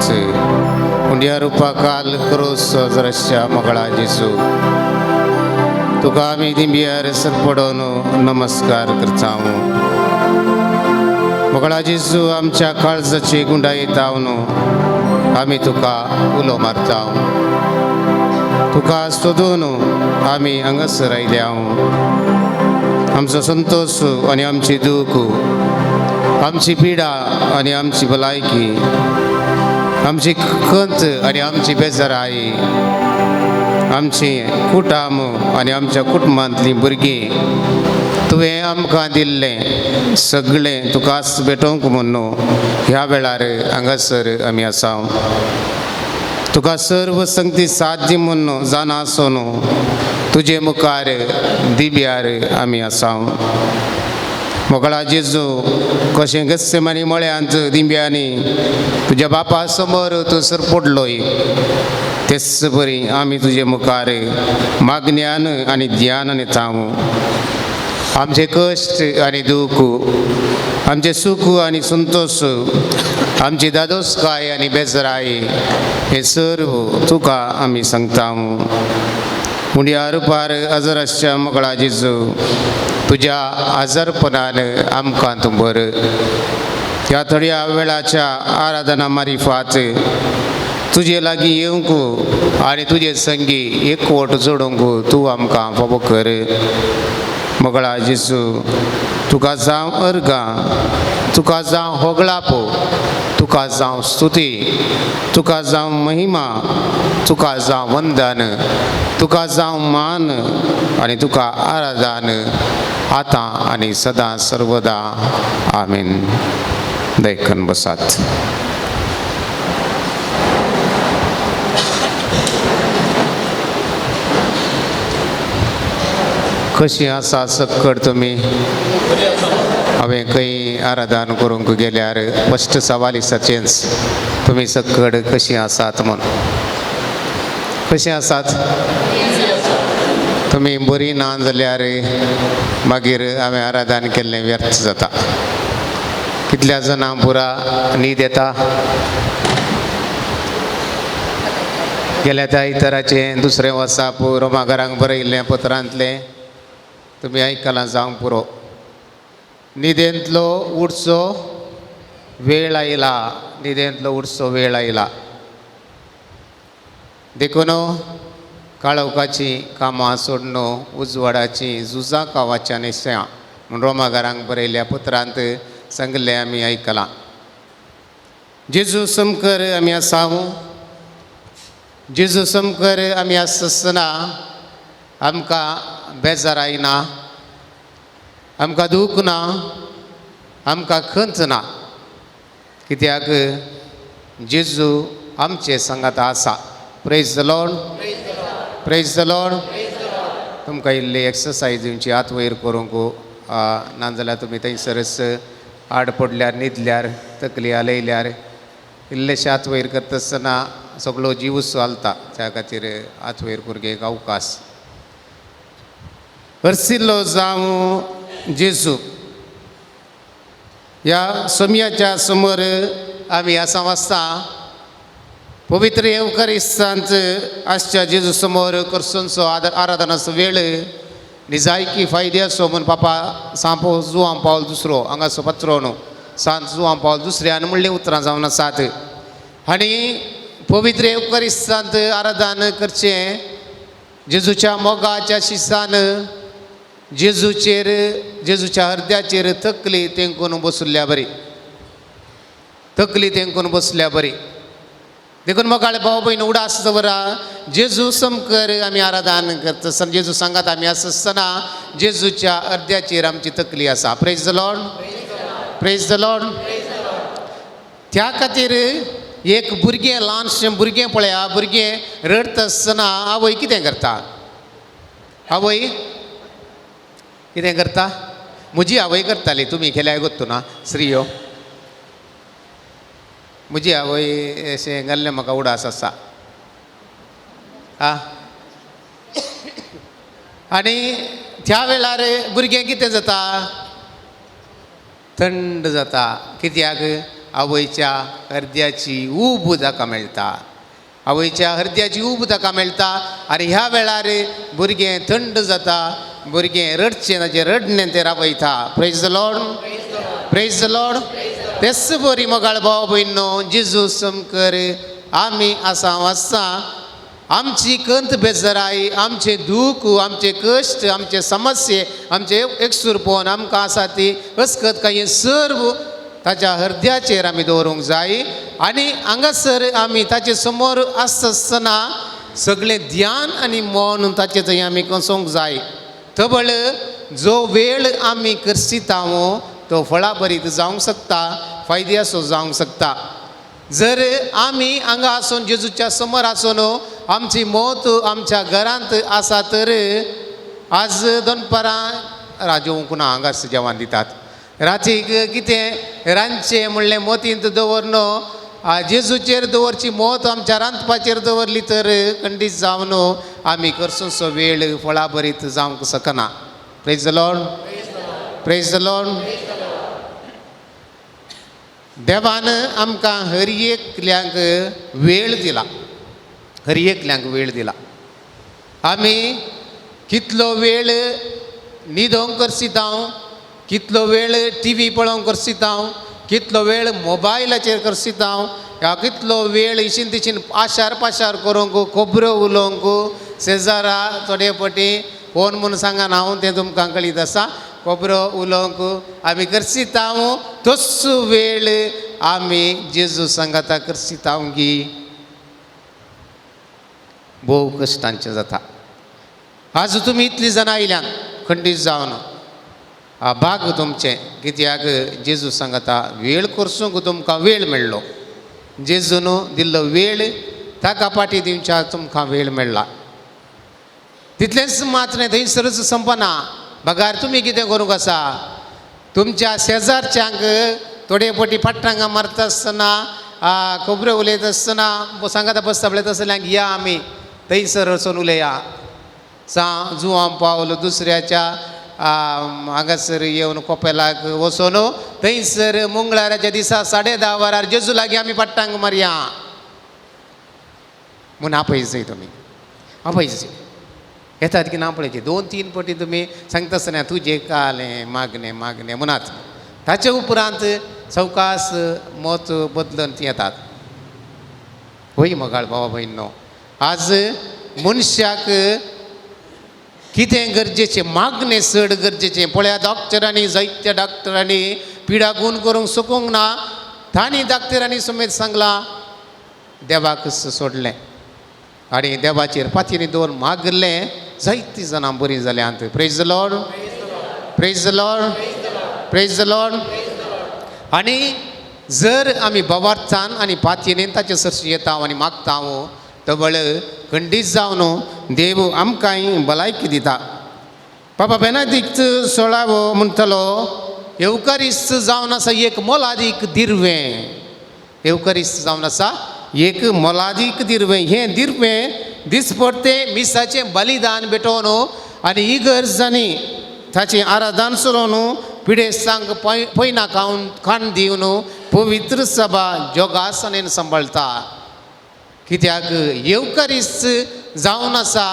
नाच उंड्या रुपाकाल क्रोस हजरच्या मगळा जेजू तुका आमी दिंबियार सरपडोन नमस्कार करता. मगळा जेजू आमच्या काळजाची गुंडाई तावन आमी तुका उलो मारता. तुका सोदून आमी हांगासर आयल्या. आमचो संतोश आनी आमची दूख, आमची पिडा आनी आमची भलायकी, आमची खंत आनी आमची बेजाराय, आमची कुटाम आनी आमच्या कुटुंबांतलीं भुरगीं तुवें आमकां दिल्लें सगळें तुकाच भेटोवंक म्हूण ह्या वेळार हांगासर आमी आसा. तुका सर्व संगती साध्य म्हूण जाणा आसून तुजे मुखार दिब्यार आमी आसा. मोगळा जेजू कशें गस्सेमानी मळ्यांत दिंब्यांनी तुज्या बापा समोर तूं सरपडलोय तेच बरी आमी तुजे मुखार मागण्यान आनी ध्यान येता. आमचे कश्ट आनी दूख, आमचे सूख आनी संतोश, आमची दादोसकाय आनी बेजराय हे सर्व तुका आमी सांगता. उंड्या रुपार अजर आसच्या मोगळा जेजू तुज्या आजारपणान आमकां तूं बर. ह्या थोड्या वेळाच्या आराधना मारिफात तुजे लागीं येवंक आनी तुजे संगी एकवट जोडूंक तूं आमकां फावो कर. मोगळा जेजू तुका जावं अर्गां, तुका जावं होगळाप, तुका जावं स्तुती, तुका जावं महिमा, तुका जावं वंदन, तुका जावं मान आनी तुका आराधन आतां आनी सदां सर्वदा. आमीन. देखून बसात. कशी आसा सक्कड तुमी? हांवें खंय आराधन करूंक गेल्यार फस्ट सवाल दिसाचेंच तुमी सक्कड कशीं आसात म्हूण. कशीं आसात तुमी? बरी ना जाल्यार मागीर हांवें आराधन केल्लें व्यर्थ जाता. कितल्या जाणां पुरा न्हीद येता? गेल्या त्या इतराचें दुसरें वर्सा रोमाघरांक बरयल्लें पत्रांतलें तुमी आयकलां जावंक पुरो. न्हिदेंतलो उठचो वेळ आयला, न्हिदेंतलो उठचो वेळ आयला. देखून काळोखाचीं कामां सोडून उजवाडाचीं झुजां कावाच्या निसया म्हूण रोमाघरांक बरयल्ल्या पत्रांत सांगलें आमी आयकलां. जेजू समकर आमी आसा. जेजू समकर आमी आसतना आमकां बेजार आयना, आमकां दूख ना, आमकां खंत ना. कित्याक जेजू आमचे सांगात आसा. Praise the Lord, praise the Lord. तुमकां इल्ली एक्सरसायज दिवची हात वयर करूंक, नाजाल्यार तुमी थंयसरच आड पडल्यार न्हिदल्यार तकली हालयल्यार इल्लेशे हात वयर करता आसतना सगळो जीवच चलता. त्या खातीर हात वयर करूंक एक अवकाश. हरसिल्लो जावं जेजू ह्या सोमयाच्या समोर आमी आसा वाचता. पवित्र येवकारिस्तांत आसच्या जेजू समोर करसोनचो आदर आराधनाचो वेळ निजायकी फायदे आसो म्हूण पापा सांपो जुवां पावल दुसरो हांगासो पत्रो न्हू सांत जुवां पावल दुसऱ्यान म्हणलीं उतरां जावन आसात. आनी पवित्र येवकारिस्तांत आराधन करचें जेजूच्या मोगाच्या शिसान जेजूचेर जेजूच्या अर्द्याचेर तकली तेंकून बसल्या बरी, तकली तेंकून बसल्या बरी. देखून मोगाळे भाव भयण उडास दवरा. जेजू समकर आमी आराधन करता, जेजू सांगात आमी आसतना जेजूच्या अर्द्याचेर आमची तकली आसा. Praise the Lord, praise the Lord. त्या खातीर एक भुरगें ल्हानशें भुरगें पळया, भुरगें रडटा आसतना आवय कितें करता? आवय कितें करता? म्हजी आवय करताली, तुमी केल्यार गोत्तू ना स्त्रियो. म्हजी आवय अशें घाल्लें म्हाका उडास आसा. आं, आनी त्या वेळार भुरगें कितें जाता? थंड जाता. कित्याक? आवयच्या हरद्याची ऊब ताका मेळटा, आवयच्या हरद्याची ऊब ताका मेळटा. आनी ह्या वेळार भुरगें थंड जाता, भुरगें रडचें ताचें रडणें तें रावयता. Praise the Lord, praise the Lord. तेच बरी मोगाळ भाव भयणो, जेजू समकर आमी आसा वाचता आमची कंत बेजराय, आमचें दूख, आमचे कश्ट, आमचे समस्ये, आमचे एकसूरपण आमकां आसा ती अस्कत काय सर्व ताच्या हरद्याचेर आमी दवरूंक जाय. आनी हांगासर आमी ताचे समोर आसता आसतना सगळें ध्यान आनी मन ताचे थंय आमी कसोवंक जाय. तबळ जो वेळ आमी करसिता तो फळाभरीत जावंक शकता, फायद्याचो जावंक शकता. जर आमी हांगा आसून जेजूच्या समोर आसून आमची मत आमच्या घरांत आसा तर आज दनपारां राजोवंक ना, हांगाच जेवण दितात. रातीक कितें रांदचें म्हणलें मोतींत दवरन जेजूचेर दवरची मत आमच्या रांदपाचेर दवरली तर खंडीत जावन आमी करसोसो वेळ फळाभरीत जावंक शकना. Praise the Lord, praise the Lord. देवान आमकां हर एकल्यांक वेळ दिला, हर एकल्यांक वेळ दिला. आमी कितलो वेळ न्हिदोंक करसिता, कितलो वेळ टी व्ही पळोवंक करसिता, कितलो वेळ मोबायलाचेर करसिता, ह्या कितलो वेळ इशीन तिशीन आशार पाशार करूंक, खबऱ्यो उलोवंक, शेजारा थोडे फावटी फोन म्हूण सांगना हांव, तें तुमकां कळीत आसा, खबरो उलोवंक आमी करसिता. तोच वेळ आमी जेजू सांगाता करसिता गी भोव कश्टांचें जाता. आज तुमी इतलीं जाणां आयल्यान खंडीत जावन भाग तुमचें, कित्याक जेजू सांगता वेळ करसूंक तुमकां वेळ मेळ्ळो, जेजून दिल्लो वेळ ताका पाटी दिवच्या तुमकां वेळ मेळ्ळा. तितलेंच मात्र न्हय, थंयसरच संपना. बगार तुमी कितें करूंक आसा, तुमच्या शेजारच्यांक थोडे फावटी पट्टांगा मारता आसतना, खबऱ्यो उलयता आसतना, सांगाता बसता पळयता आसतना या आमी थंयसर वचून उलया. सा जुवां पावल दुसऱ्याच्या हांगासर येवन कोपेलाक वचून थंयसर मंगळाराच्या दिसा 10:30 वरार जेजू लागीं आमी पट्टांक मारया म्हूण आपयचय. तुमी आपयचय येतात की ना पळयचे 2-3 पटी तुमी सांगता आसतना तुजें कालें मागणें मागणें म्हणात. ताचे उपरांत सवकास मत बदलून ती येतात. होय मोगाळ भावा भयणो, आज मनशाक कितें गरजेचें, मागणें चड गरजेचें. पळया डॉक्टरांनी, जायत्या डॉक्टरांनी पिडा गूण करूंक शकूंक ना, तांणी डॉक्टरांनी समेत सांगलां देवाक सोडलें आनी देवाचेर पातयेनी दवर मागलें, जायतीं जाणां बरीं जाल्यांत. Praise the Lord, praise the Lord, praise the Lord. आनी जर आमी बोवार्थान आनी पातयेन ताचे सरशी येता आनी मागता तबळ खंडीत जावन देव आमकांय भलायकी दिता. बाबा बेनादीक सोळावो म्हणटलो येवकारिस्त जावन आसा एक मोलादीक दिर्वें, येवकारिस्त जावन आसा एक मोलादीक दिर्वें. हें दिर्वें दिसपडतें मिसाचें बलिदान भेटोवन आनी इगर्जांनी ताचें आराधन चलोवन पिडेस्तांक पयना खावन खाण दिवन पवित्र सभा जोगासनेन सांबाळटा. कित्याक येवकारिस्त जावन आसा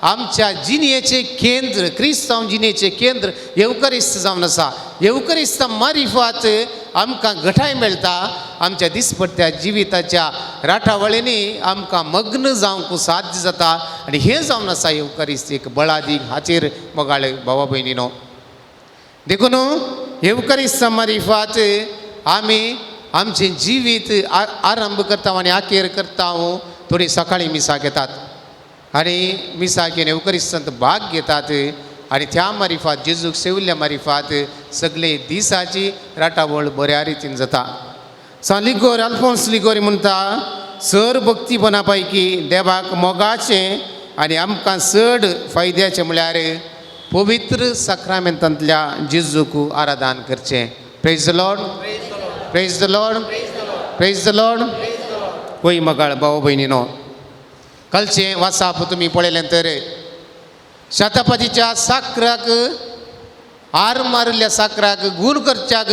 आमच्या जिणेचें केंद्र, क्रिस्तांव जिणेचें केंद्र येवकारिस्त जावन आसा. येवकारिस्ता मारिफात आमकां घटाय मेळटा, आमच्या दिसपट्ट्या जिविताच्या राटावळींनी आमकां मग्न जावंक साध्य जाता. आनी हें जावन आसा येवकारिस्त एक बळादीक हाचेर मोगाळ भावा भयणीनो. देखून येवकारिस्ता मारिफात आमी आमचें जिवीत आरंभ करता आनी आखेर करता. थोडी सकाळीं मिसाक येतात आनी मिसाक येवन येवकारिस्तांत भाग घेतात आनी त्या मारिफात जेजूक सेविल्ल्या मारिफात सगळे दिसाची राटावळ बऱ्या रितीन जाता. सान लिगोर अल्फोन्स लिगोरी म्हणटा सर भक्तीपणा पैकी देवाक मोगाचें आनी आमकां चड फायद्याचें म्हळ्यार पवित्र साक्रामेंतांतल्या जेजूक आराधन करचें. Praise the Lord, praise the Lord, praise the Lord. होय मगाळ भाव भयणीनो, कालचें वाचाप तुमी पळयलें तर शतापतीच्या साकराक आर मारिल्ल्या साकराक गूण करच्याक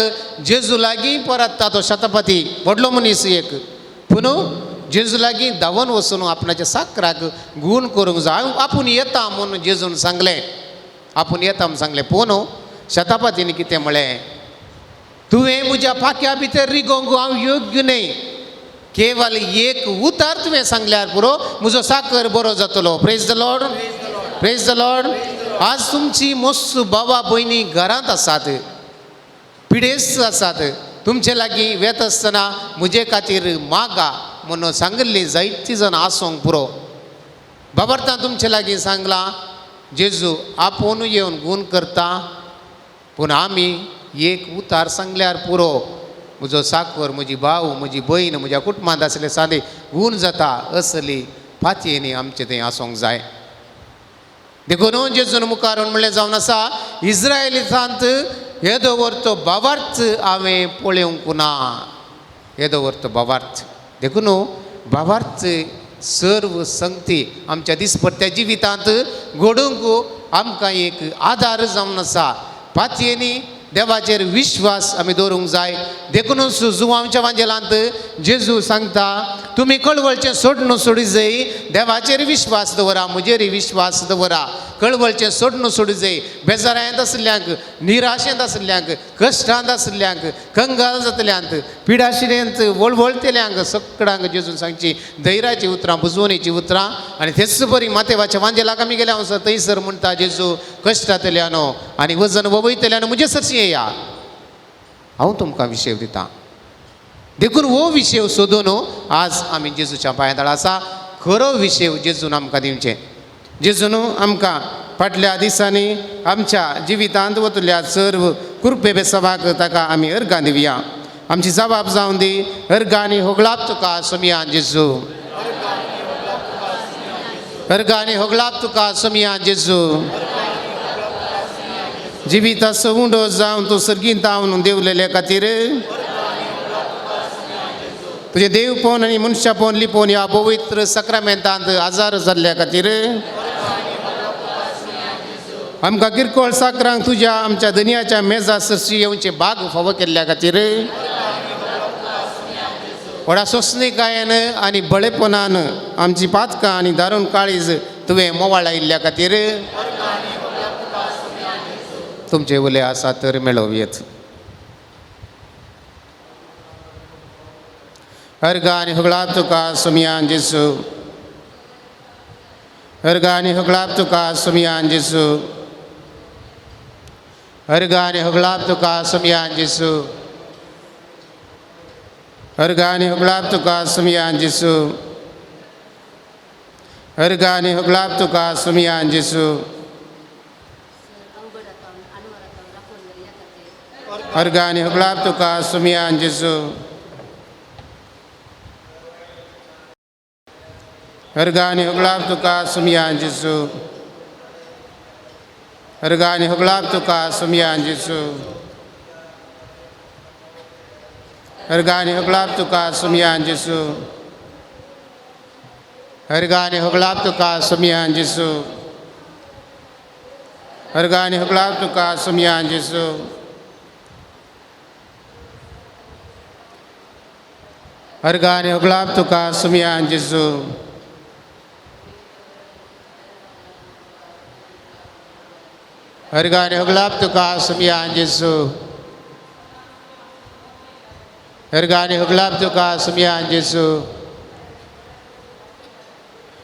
जेजू लागीं परत तो शतपती व्हडलो मनीस एक पूण जेजू लागीं धांवन वचून आपणाच्या साकराक गूण करूंक जाय. आपूण येता म्हणून जेजून सांगलें, आपूण येता म्हूण सांगलें. पूण शतापतीन कितें म्हळें, तुवें म्हज्या पाख्या भितर रिगोवंक हांव योग्य न्हय, केवल एक उतार तुवें सांगल्यार पुरो म्हजो साकर बरो जातलो. Praise the Lord, praise the Lord. आज तुमची मस्त बाबा भयणी घरांत आसात, पिडेस्त आसात, तुमचे लागीं वेत आसतना म्हजे खातीर मागा म्हणून सांगिल्ली जायतीं जाणां आसूंक पुरो. बाबर्तां तुमचे लागीं सांगलां, जेजू आपूण येवन गूण करता, पूण आमी एक उतार सांगल्यार पुरो म्हजो साकर, म्हजी भाव, म्हजी भयण, म्हज्या कुटुंबांत आसले सादे गूण जाता असली फातयेनी आमचें थंय आसूंक जाय. देखून जेजून मुखार म्हणलें जावन आसा, इस्रायलिसांत येदो व्हरतो भावार्थ हांवें पळोवंक ना, येदो व्हरतो भावार्थ. देखून भावार्थ सर्व संगती आमच्या दिसपट्ट्या जिवितांत घडोवंक आमकां एक आदार जावन आसा. पातयेनी देवाचेर विश्वास आमी दवरूंक जाय. देखूनच जुवांच्या वांजेलांत जेजू सांगता, तुमी कळवळचें सोडून सोडी जाय, देवाचेर विश्वास दवरा, म्हजेर विश्वास दवरा. कळवळचें सोडून सोडी जाय. बेजारांत आशिल्ल्यांक, निराशेंत आशिल्ल्यांक, कश्टांत आशिल्ल्यांक, कंगाल जातल्यांत, पिडाशिरेंत वळवळटल्यांक सगळ्यांक जेजून सांगची धैर्याची उतरां, बुजवणेची उतरां. आनी तेच बरी मातेवाच्या वांजेलाक आमी गेल्या वचत थंयसर म्हणटा जेजू, कश्टांतल्यानो आनी वजन वयतल्यानो म्हजे सरशी येया, हांव तुमकां विशय दितां. देखून हो विशय सोदून आज आमी जेजूच्या पांया तळा आसा. खरो विशय जेजून आमकां दिवचें. जेजून आमकां फाटल्या दिसांनी आमच्या जिवितांत वतल्या सर्व कृपे बेसवाक ताका आमी अर्गां दिवया. आमची जबाब जावन दी, अर्गांनी होगळाप तुका सोमिया जेजू, अर्गांनी होगळाप तुका सोमिया जेजू. जिविताचो उंडो जावन तूं सर्गींत जावन देवलेले खातीर तुजें देवपण आनी मनशापण लिपोवन ह्या पवित्र सक्रामेंतांत आजार जाल्ल्या खातीर आमकां किरकोळ साकरांक तुज्या आमच्या दनयाच्या मेजा सरशी येवचें भाग फावो केल्ल्या खातीर व्हडा सोंसणीकायेन आनी बळेपणान आमची पातकां आनी दारून काळीज तुवें मोवाळ आयिल्ल्या खातीर तुमचे उले आसा तर मेळोवयेत. अर्गा आनी होगळाप तुका सोमियान जेजू, अर्गा आनी होगळाप तुका सोमियान जेजू, अर्गा आनी होगळाप तुका सोमियान जेजू, अर्गा आनी होगळाप तुका सोमियान जेजू, अर्गा आनी होगळाप तुका सोमियान जेजू. अर्गा आनी होगळाप तुका सोमियान जेजू, अर्गा आनी होगळाप तुका सोमियान जेजू, अर्गा आनी होगळाप तुका सोमियान जेजू, अर्गा आनी होगळाप तुका सोमियान जेजू, अर्गा आनी होगळाप तुका सोमियान जेजू, अर्गा आनी होगळाप तुका सोमियान जेजू. अर्गा आनी होगळाप तुका सोमियान जेजू. अर्गा आनी होगळाप तुका सोमियान जेजू,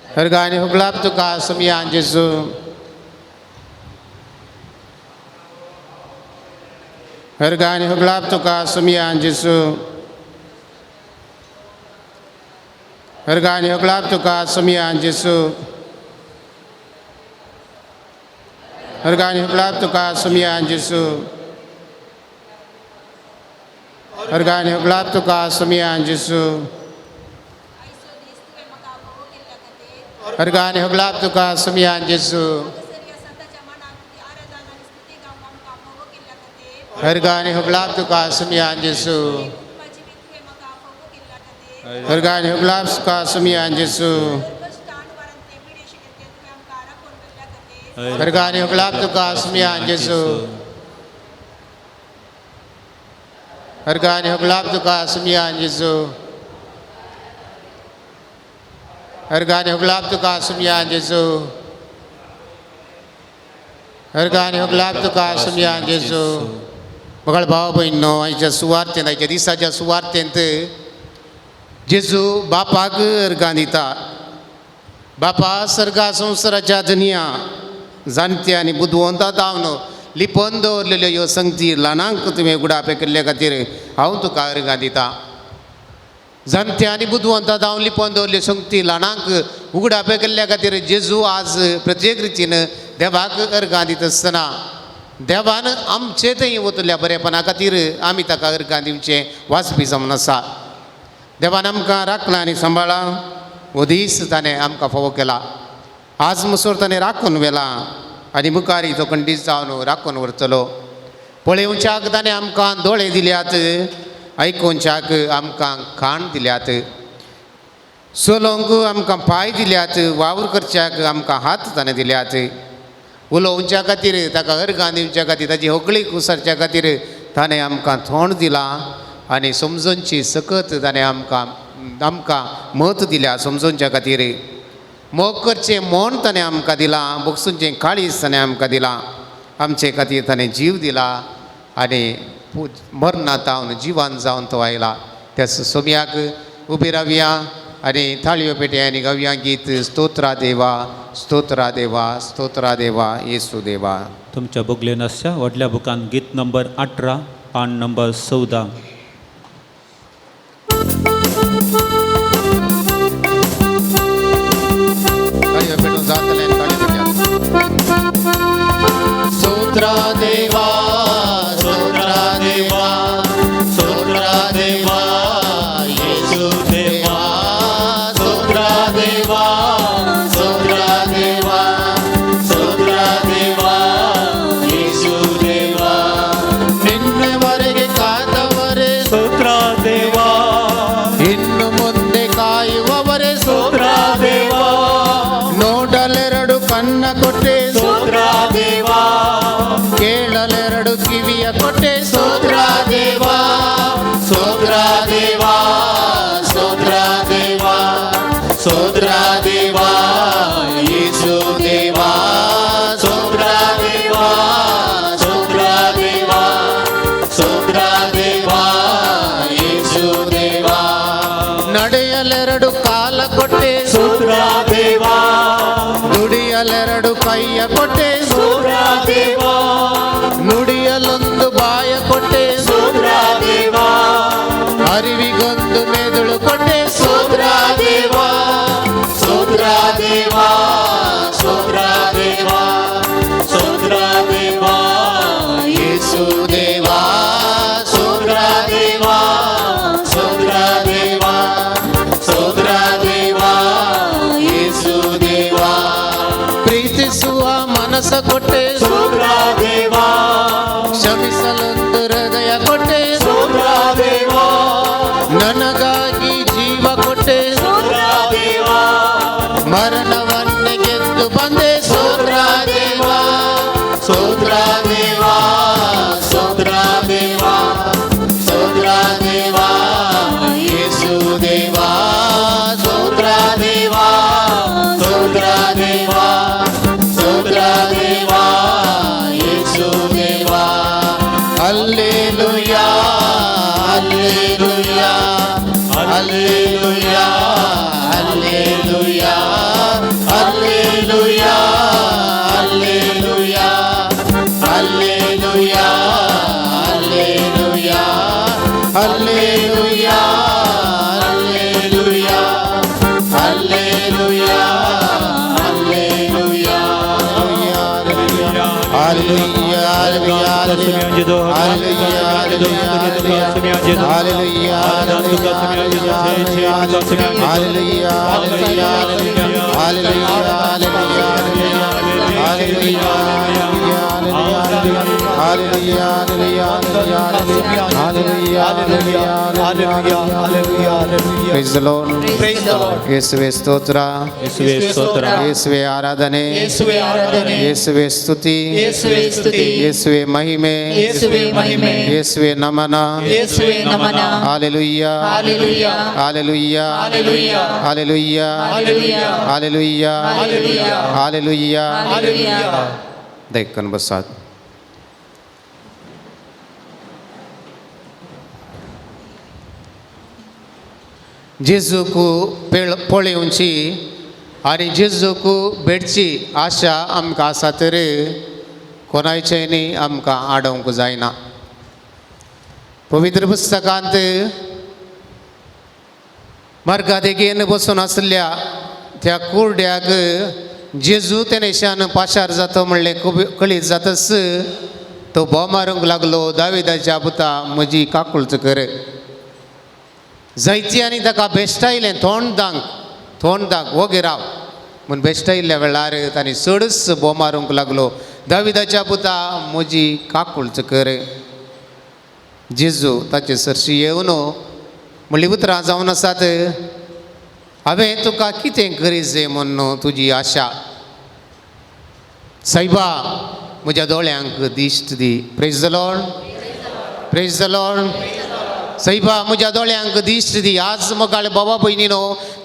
अर्गा आनी होगळाप तुका सोमियान जेजू, अर्गा आनी होगळाप तुका सोमियान जेजू. अर्गा आनी होगळाप तुका सोमियान जेजू, अर्गा आनी होगळाप तुका सोमियान जेजू, अर्गा आनी होगळाप तुका सोमियान जेजू, अर्गा आनी होगळाप तुका सोमियान जेजू, अर्गा आनी होगळाप तुका सोमियान जेजू, अर्गा आनी होगळाप तुका सोमियान जेजू, अर्गा आनी होगळाप तुका सोमियान जेजू, अर्गा आनी होगळाप तुका सोमियान जेजू. अर्गान होगलाब तुका सुमयान जेजू अर्गान होगलाब तुका सुमयान जेजू अर्गान होगलाब तुका सुमयान जेजू. मगळ भाव भयणो, आयच्या सुवार्तेंत, आयच्या दिसाच्या सुवार्तेंत जेजू बापाक अर्गां दिता. बापा सर्गा संवसाराच्या धनया, जाणटे आनी बुदवंता जावन लिपोवन दवरलेल्यो ह्यो संगती ल्हानांक तुवें उगडापे केल्ले खातीर हांव तुका अर्गां दिता. जाणटे आनी बुदवंता जावन लिपोवन दवरल्यो संगती ल्हानांक उगडापे केल्ल्या खातीर जेजू आज प्रत्येक रितीन देवाक अर्गां दिता आसतना देवान आमचे थंय वतल्या बरेपणा खातीर आमी ताका अर्गां दिवचें वाजपी जावन आसा. देवान आमकां राखला आनी सांबाळा, हो दीस ताणें आमकां फावो केला. आज मसोर ताणें राखून व्हेला आनी मुखार तो खंडीत जावन राखून व्हरतलो. पळोवच्याक ताणें आमकां दोळे दिल्यात, आयकुच्याक आमकां कान दिल्यात, चलोवंक आमकां पांय दिल्यात, वावर करच्याक आमकां हात ताणें दिल्यात, उलोवच्या खातीर ताका अर्गां दिवच्या खातीर ताची होगळीक उसरच्या खातीर ताणें आमकां तोंड दिलां आनी समजूनची सकत ताणें आमकां आमकां मत दिल्या. समजूनच्या खातीर मोग करचें मन ताणें आमकां दिलां, बोगसूंचें काळीज ताणें आमकां दिलां, आमचे खातीर ताणें जीव दिला आनी मरणांत जावन जिवान जावन तो आयला. त्या सोम्याक उबी रावया आनी थाळयो पेटे आनी गावया गीत स्तोत्रा देवा, स्तोत्रा देवा, स्तोत्रा देवा, येसू देवा. तुमच्या बुगलेन आसच्या व्हडल्या बुकान गीत नंबर 18, पान नंबर 14. थाळयो पेटून जातले आनी थाळयो पेट्यात. स्तोत्रा देवा, स्तोत्रा देवा, स्तोत्रा देवा, येसू देवा, स्तोत्रा देवा, स्तोत्रा देवा, स्तोत्रा देवा, येसू देवा. ನಿನ್ನೆವರೆಗೆ ಕಾದವರೇ ಸ್ತೋತ್ರ ದೇವಾ, ಇನ್ನು ಮುಂದೆ ಕಾಯುವವರೇ ಸ್ತೋತ್ರ ದೇವಾ, ನೋಡಲೆರಡು ಕಣ್ಣ ಕೊಟ್ಟೆ ಸ್ತೋತ್ರ ದೇವಾ, ಕೇಳಲೆರಡು ಕಿವಿಯ ಕೊಟ್ಟೆ ಸ್ತೋತ್ರ ದೇವಾ, ಸ್ತೋತ್ರ ದೇವಾ, ಸ್ತೋತ್ರ ದೇವಾ, ಸ್ತೋತ್ರ ದೇವಾ, ಯೇಸು ದೇವಾ, ಸ್ತೋತ್ರ ದೇವಾ, ಸ್ತೋತ್ರ ದೇವಾ, ಸ್ತೋತ್ರ ದೇವಾ, ಯೇಸು ದೇವಾ. ನಡೆಯಲೆರಡು ಕಾಲ ಕೊಟ್ಟೆ ಸ್ತೋತ್ರ ದೇವಾ, ದುಡಿಯಲೆರಡು ಕೈಯ ಕೊಟ್ಟೆ ಸ್ತೋತ್ರ ದೇವಾ, ನುಡಿಯಲೊಂದು ಬಾಯ ಕೊಟ್ಟೆ ಸ್ತೋತ್ರ ದೇವಾ, ಅರಿವಿಗೊಂದು ಮೆದುಳು ಕೊಟ್ಟೆ ಸ್ತೋತ್ರ ದೇವಾ, ಸ್ತೋತ್ರ ದೇವಾ, ಸ್ತೋತ್ರ ದೇವಾ, ಸ್ತೋತ್ರ ದೇವಾ, ಯೇಸು ದೇವಾ, ಸ್ತೋತ್ರ ದೇವಾ, ಸ್ತೋತ್ರ ದೇವಾ, ಸ್ತೋತ್ರ ದೇವಾ, ಯೇಸು ದೇವಾ. ಪ್ರೀತಿಸುವ ಮನಸ್ಸ ಕೊಟ್ಟೆ ಸ್ತೋತ್ರ ದೇವಾ, ಕ್ಷಮಿಸಲೊಂದು ಹೃದಯ ಕೊಟ್ಟೆ ಸ್ತೋತ್ರ ದೇವಾ, ನನಗಾಗಿ ಜೀವ ಕೊಟ್ಟೆ ಸ್ತೋತ್ರ ದೇವಾ, ಮರಣವನ್ನೇ ಗೆದ್ದು ಬಂದೆ ಸ್ತೋತ್ರ ದೇವಾ, ಸ್ತೋತ್ರ ದೇವಾ, ಸ್ತೋತ್ರ ದೇವಾ, ಸ್ತೋತ್ರ ದೇವಾ, ಯೇಸು ದೇವಾ, ಸ್ತೋತ್ರ ದೇವಾ, ಸ್ತೋತ್ರ ದೇವಾ, ಸ್ತೋತ್ರ ದೇವಾ, ಯೇಸು ದೇವಾ. Alleluia, alleluia, alleluia, alleluia, alleluia, alleluia, alleluia, alleluia, alleluia, alleluia, alleluia, alleluia. Hallelujah, hallelujah, hallelujah, hallelujah, hallelujah, hallelujah, hallelujah, hallelujah, Hallelujah, hallelujah, hallelujah, hallelujah, hallelujah. Praise the Lord. Praise the Lord. ಯೇಸುವೆ ಸ್ತೋತ್ರ. ಯೇಸುವೇ ಸ್ತೋತ್ರ. ಯೇಸುವೆ ಆರಾಧನೆ. ಯೇಸುವೇ ಆರಾಧನೆ. ಯೇಸುವೆ ಸ್ತುತಿ. ಯೇಸುವೇ ಸ್ತುತಿ. ಯೇಸುವೆ ಮಹಿಮೆ. ಯೇಸುವೇ ಮಹಿಮೆ. ಯೇಸುವೆ ನಮನ. ಯೇಸುವೇ ನಮನ. Hallelujah. Hallelujah. Hallelujah. Hallelujah. Hallelujah. Hallelujah. Hallelujah. Hallelujah. Hallelujah. Hallelujah. ದೈಕನ್ ಬಸಾದ್. जेजूक पेळ पळोवची आनी जेजूक भेटची आशा आमकां आसा तर कोणायचें न्ही आमकां आडोवंक जायना. पवित्र पुस्तकांत मार्गा देगेन बसून आसल्या त्या कुर्ड्याक जेजू तेनेशान पाशार जाता म्हणलें कळीत जातच तो बोव मारूंक लागलो, दाविदाच्या पुता म्हजी काकुळच कर. जायती आनी ताका बेश्टायलें, तोंड दांक तोंड दांक वोगे राव म्हूण बेश्टायल्ल्या वेळार तांणी चडच बोव मारूंक लागलो, दाविदाच्या पुता म्हजी काकुळच कर. जेजू ताचे सरशी येवन म्हणली उतरां जावन आसात, हांवें तुका कितें करीत जाय म्हूण तुजी आशा. सायबा म्हज्या दोळ्यांक दिश्ट दी. Praise the Lord, praise the Lord. सायबा म्हज्या दोळ्यांक दिश्ट दी. आज मोगाळ बाबा भयणीनो,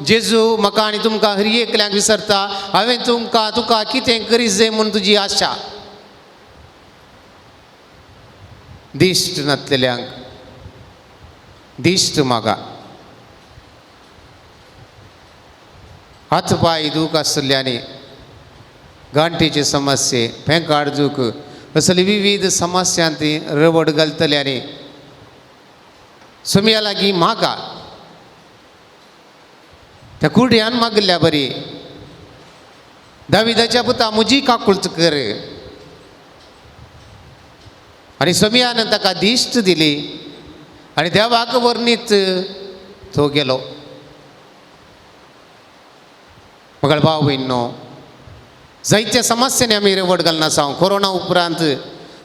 जेजू म्हाका आनी तुमकां हर एकल्यांक विसरता, हांवें तुमकां तुका कितें करीत जाय म्हूण तुजी आशा. दिश्ट नासलेल्यांक दिश्ट मागा. हात पांय दूख आसल्ल्यांनी गांठीचे समस्ये, पेंकाड दूख असली विविध समस्यांत ती रवड घालतल्यांनी सोम्या लागीं मागा. त्या कुड्यान मागल्या बरी, दाविदाच्या पुता म्हजी काकुळच कर. आनी सोम्यान ताका दिश्ट दिली आनी देवाक वर्णीत तो गेलो. मगळ भाव भयणो, जायत्या समस्यांनी आमी रेवड घालना आसा. कोरोना उपरांत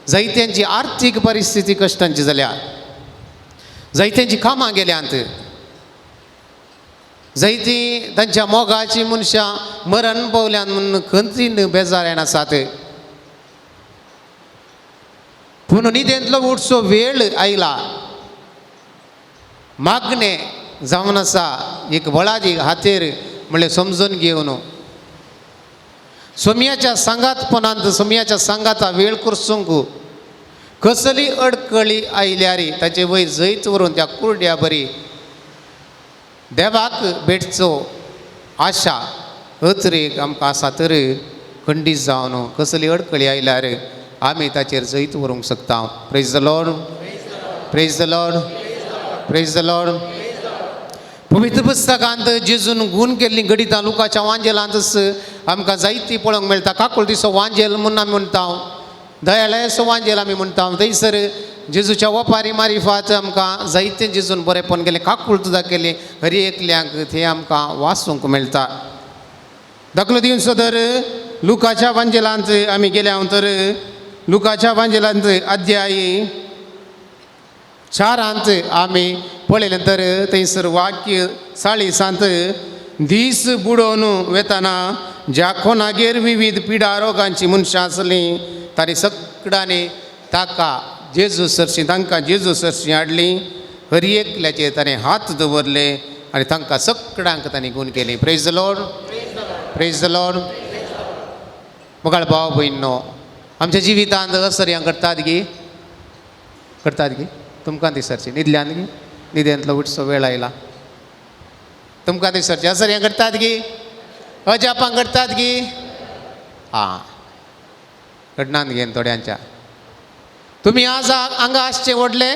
जायत्यांची आर्थीक परिस्थिती कश्टांची जाल्या, जायत्यांची कामां गेल्यांत, जायतीं तांच्या मोगाची मनशां मरण पावल्यान म्हूण खंतीन बेजारान आसात. पूण न्हिदेंतलो उठचो वेळ आयला. मागणें जावन आसा एक बळादी हातेर म्हणलें समजून घेवन सोम्याच्या सांगातपणांत सोम्याच्या सांगाता वेळ करसूंक कसली अडकळी आयल्यार ताचे वयर जैत व्हरून त्या कुर्ड्या बरी देवाक भेटचो आशा अतरेक आमकां आसा तर खंडीत जावन कसली अडकळी आयल्यार आमी ताचेर जैत व्हरूंक शकता. Praise the Lord, praise the Lord, praise the Lord. पवित्र पुस्तकांत जेजून गूण केल्ली घडितां लुकाच्या वांजेलांतच आमकां जायती पळोवंक मेळटा. काकुळटीचो वांजेल म्हूण आमी म्हणटा, दयाळाचो वांजेल आमी म्हणटा. थंयसर जेजूच्या वपारी मारिफात आमकां जायतें जेजून बरेंपण केलें, काकुळट सुद्दां केली हर एकल्यांक, थंय आमकां वाचूंक मेळटा. दाखलो दिवचो तर लुकाच्या वांजेलांत आमी गेल्या तर लुकाच्या वांजेलांत अध्याय 4 आमी पळयलें तर थंयसर वाक्य 40 दीस बुडोवन वेताना ज्या कोणागेर विविध पिडा रोगांची मनशां आसलीं ताणी सगळ्यांनी ताका जेजू सरशी तांकां जेजू सरशी हाडली. हर एकल्याचेर ताणें हात दवरले आनी तांकां सगळ्यांक तांणी गूण केली. Praise the Lord, praise the Lord. मोगाळ भाव भयणो, आमच्या जिवितांत असर्यां करतात गी, करतात गी? तुमकां दिसरची न्हिदल्यान गी, न्हिदेंतलो उठचो वेळ आयला. तुमकां दिसरची असर्यां करतात गी, अजापां करतात गी? आं, घडनात घेन थोड्यांच्या. तुमी आज हांगा आसचे व्हडले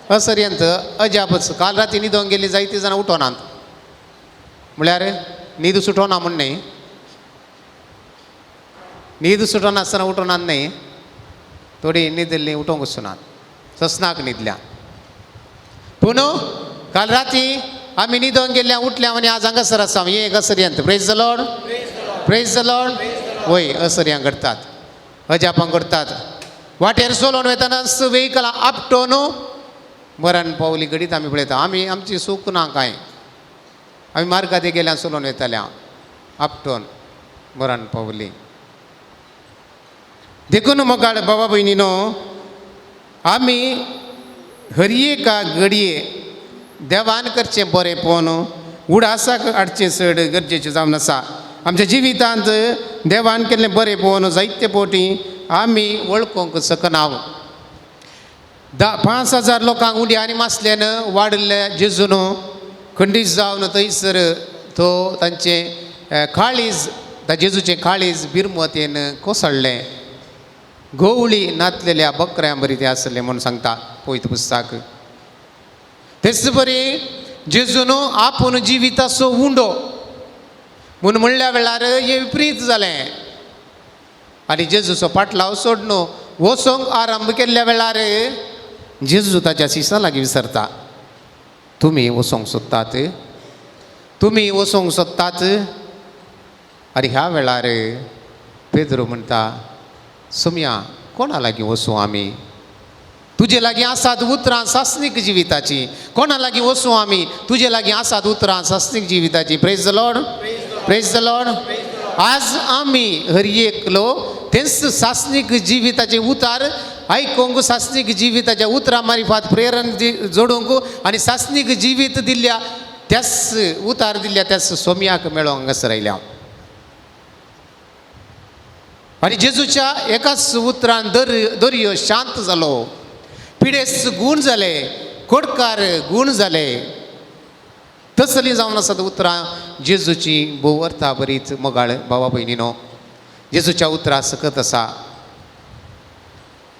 असर्यंत अजापच. काल राती न्हिदोंक गेली जायतीं जाणां उठोनात, म्हळ्यार न्हीद सुटोना म्हूण न्ही, न्हीद सुटोनासतना उठोनात न्ही, थोडी न्हिदिल्लीं उठोवंक वचनात, ससनाक न्हिदल्या. पूण काल राती आमी न्हिदोंक गेल्ल्या उठल्या आनी आज हांगासर आसा. हें एक असर्यंत. Praise the Lord, praise the Lord. वय असर्यां करतात, अजापां करतात. वाटेर चलोवन वेतनाच वेहिकलां आपटोन मरण पावली घडीत आमी पळयता आमी आमची सूख ना कांय आमी मार्गाते गेल्या चलोवन वयताल्या आपटोन मरण पावली. देखून मोगाळ बाबा भयणीनो आमी हर एका घडये देवान करचें बरें पळोवन उडासाक हाडचें चड गरजेचें जावन आसा. आमच्या जिवितांत देवान केल्लें बरें पळोवन जायते फावटी आमी वळखूंक शकना. 5,000 लोकांक उंडी आनी मासल्यान वाडिल्ल्या जेजून खंडीत जावन थंयसर तो तांचें काळीज जेजूचें काळीज बिरमतेन कोसळ्ळें. गोवळी नातलेल्या बकऱ्यां बरी तें आसलें म्हूण सांगता पवित्र पुस्तक. तेच बरी जेजून आपूण जिविताचो उंडो म्हूण म्हणल्या वेळार हें विपरीत जालें आनी जेजूचो पाटलाव सोडून वचोंक आरंभ केल्ल्या वेळार जेजू ताच्या शिसां लागीं विसरता तुमी वचोंक सोदतात तुमी वचोंक सोदतात. आनी ह्या वेळार पेद्रो म्हणटा सोमया कोणा लागीं वचूं आमी तुजे लागीं आसात उतरां सासणीक जिविताची कोणा लागीं वचूं आमी तुजे लागीं आसात उतरां सासणीक जिविताची. Praise the Lord, praise the Lord. आज आमी हर एकलो तेंच सासणीक जिविताचें उतार आयकूंक सासणीक जिविताच्या उतरां मारिफात प्रेरण जोडूंक आनी सासणीक जिवीत दिल्ल्या त्याच उतार दिल्ल्या त्याच सोमयाक मेळोंक हांगासर आयल्या. आनी जेजूच्या एकाच उतरान दर्यो शांत जालो, पिडेस्त गूण जाले, कोडकार गूण जाले. तसली जावन आसात उतरां जेजूची भोव अर्था बरीच मोगाळ भावा भयणीनो. जेजूच्या उतरां सकत आसा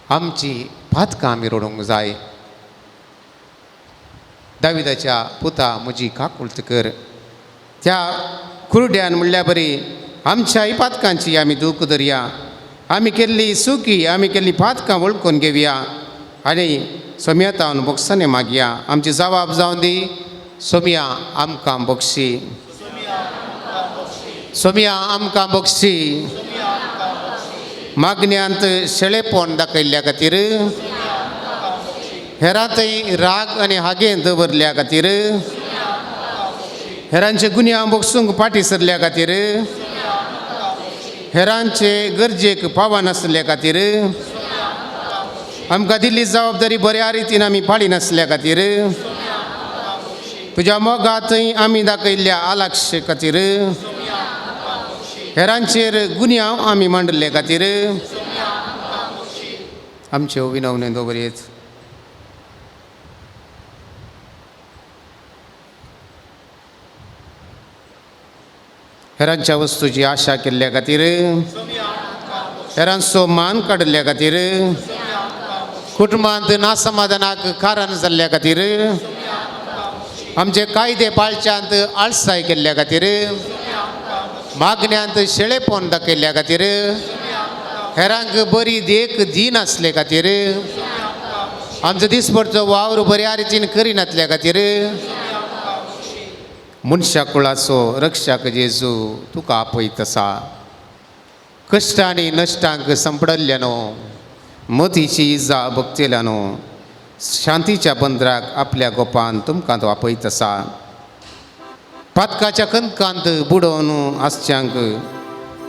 आमची पातकां आमी रडूंक जाय. दाविदाच्या पुता म्हजी काकुळट कर. त्या कुरड्यान म्हणल्या बरी आमच्याय पातकांची आमी दूख धरया, आमी केल्ली सुकी आमी केल्ली पातकां वळखून घेवया आनी सोमयातावन बोगसाने मागया. आमची जबाब जावन दी सोमया आमकां बक्षी, सोमया आमकां बक्षी. मागण्यांत शेळेपण दाखयल्ल्या खातीर, हेरांतय राग आनी हागें दवरल्या खातीर, हेरांचे गुन्यांव बक्षूंक फाटीं सरल्या खातीर, हेरांचे गरजेक पावनासल्या खातीर, आमकां दिल्ली जबाबदारी बऱ्या रितीन आमी पाळी नासल्या खातीर, तुज्या मोगांतय आमी दाखयल्ल्या आलाक्ष खातीर, हेरांचेर गुन्यांव आमी मांडले खातीर आमच्यो विनवण्यो दवरयत. हेरांच्या वस्तूची आशा केल्ल्या खातीर, हेरांचो मान काडिल्ल्या खातीर, कुटुंबांत नासमाधानाक कारण जाल्ल्या खातीर, आमचे कायदे पाळच्यांत आळसाय केल्ल्या खातीर, मागण्यांत शेळेपण दाखयल्ल्या खातीर, हेरांक बरी देख दिनासले खातीर, आमचो दिसभरचो वावर बऱ्या रितीन करिनासल्या खातीर, मनशा कुळाचो रक्षक जेजू तुका आपयत आसा. कश्ट आनी नश्टांक संपडल्ल्यानो, मतीची इजा भोगतेल्यानो, शांतीच्या बंदराक आपल्या गोपान तुमकां तो आपयत आसा. पातकाच्या कंदकांत बुडोवन आसच्यांक,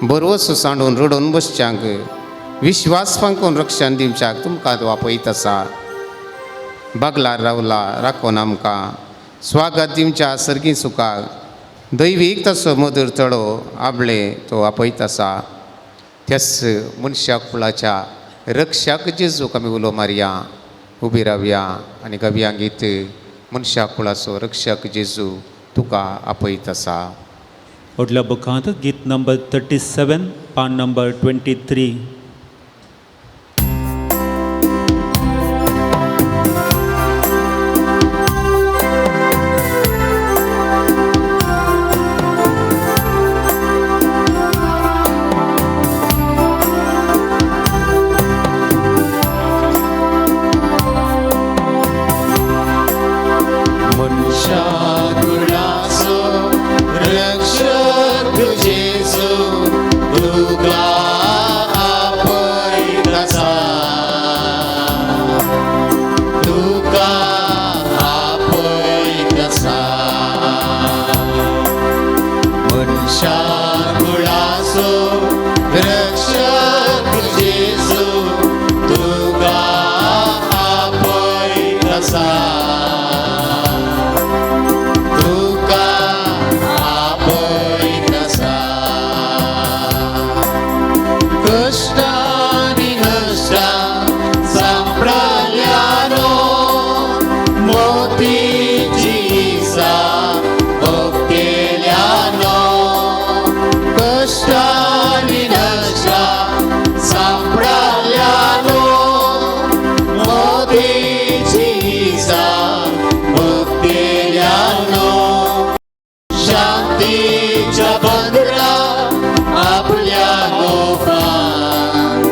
बरोस सांडून रडोवन बसच्यांक, विश्वास फांकून रक्षण दिवच्याक तुमकां तो आपयत आसा. बागलार रावला राखोन आमकां स्वागत दिवच्या सर्गी सुखाक दैवीक तसो मधूर तळो आबळे तो आपयत आसा. त्याच मनशा कुळाच्या रक्षाक जेजूक आमी उलो मारया, उबी रावया आनी गवया गीत मनशा कुळाचो रक्षक जेजू तुका आपयत आसा. व्हडल्या बुकांत गीत नंबर 37 पान नंबर 23. रक्षक जेजू तुका. कश्टांनी नश्टां सांपडल्यानो मोतीची इसा भोगतेल्यानो कश्टांनी नश्टां सांपडल्यानो मोतीची इसा भोगतेल्यानो शांतीच्या बंदरा आपल्या गोपान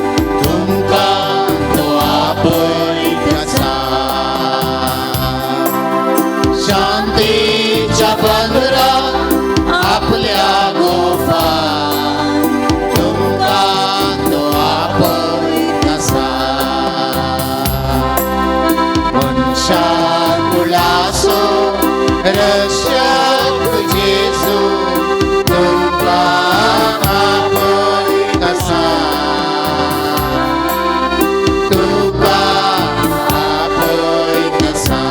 तुमकां तो आपयत आसा शांतीच्या बंदरा आपल्या गोपान तुमकां तो आपयत आसा मनशा कुळाचो रक्षक जेजू तुमकां आपयत आसा तुका आपयत आसा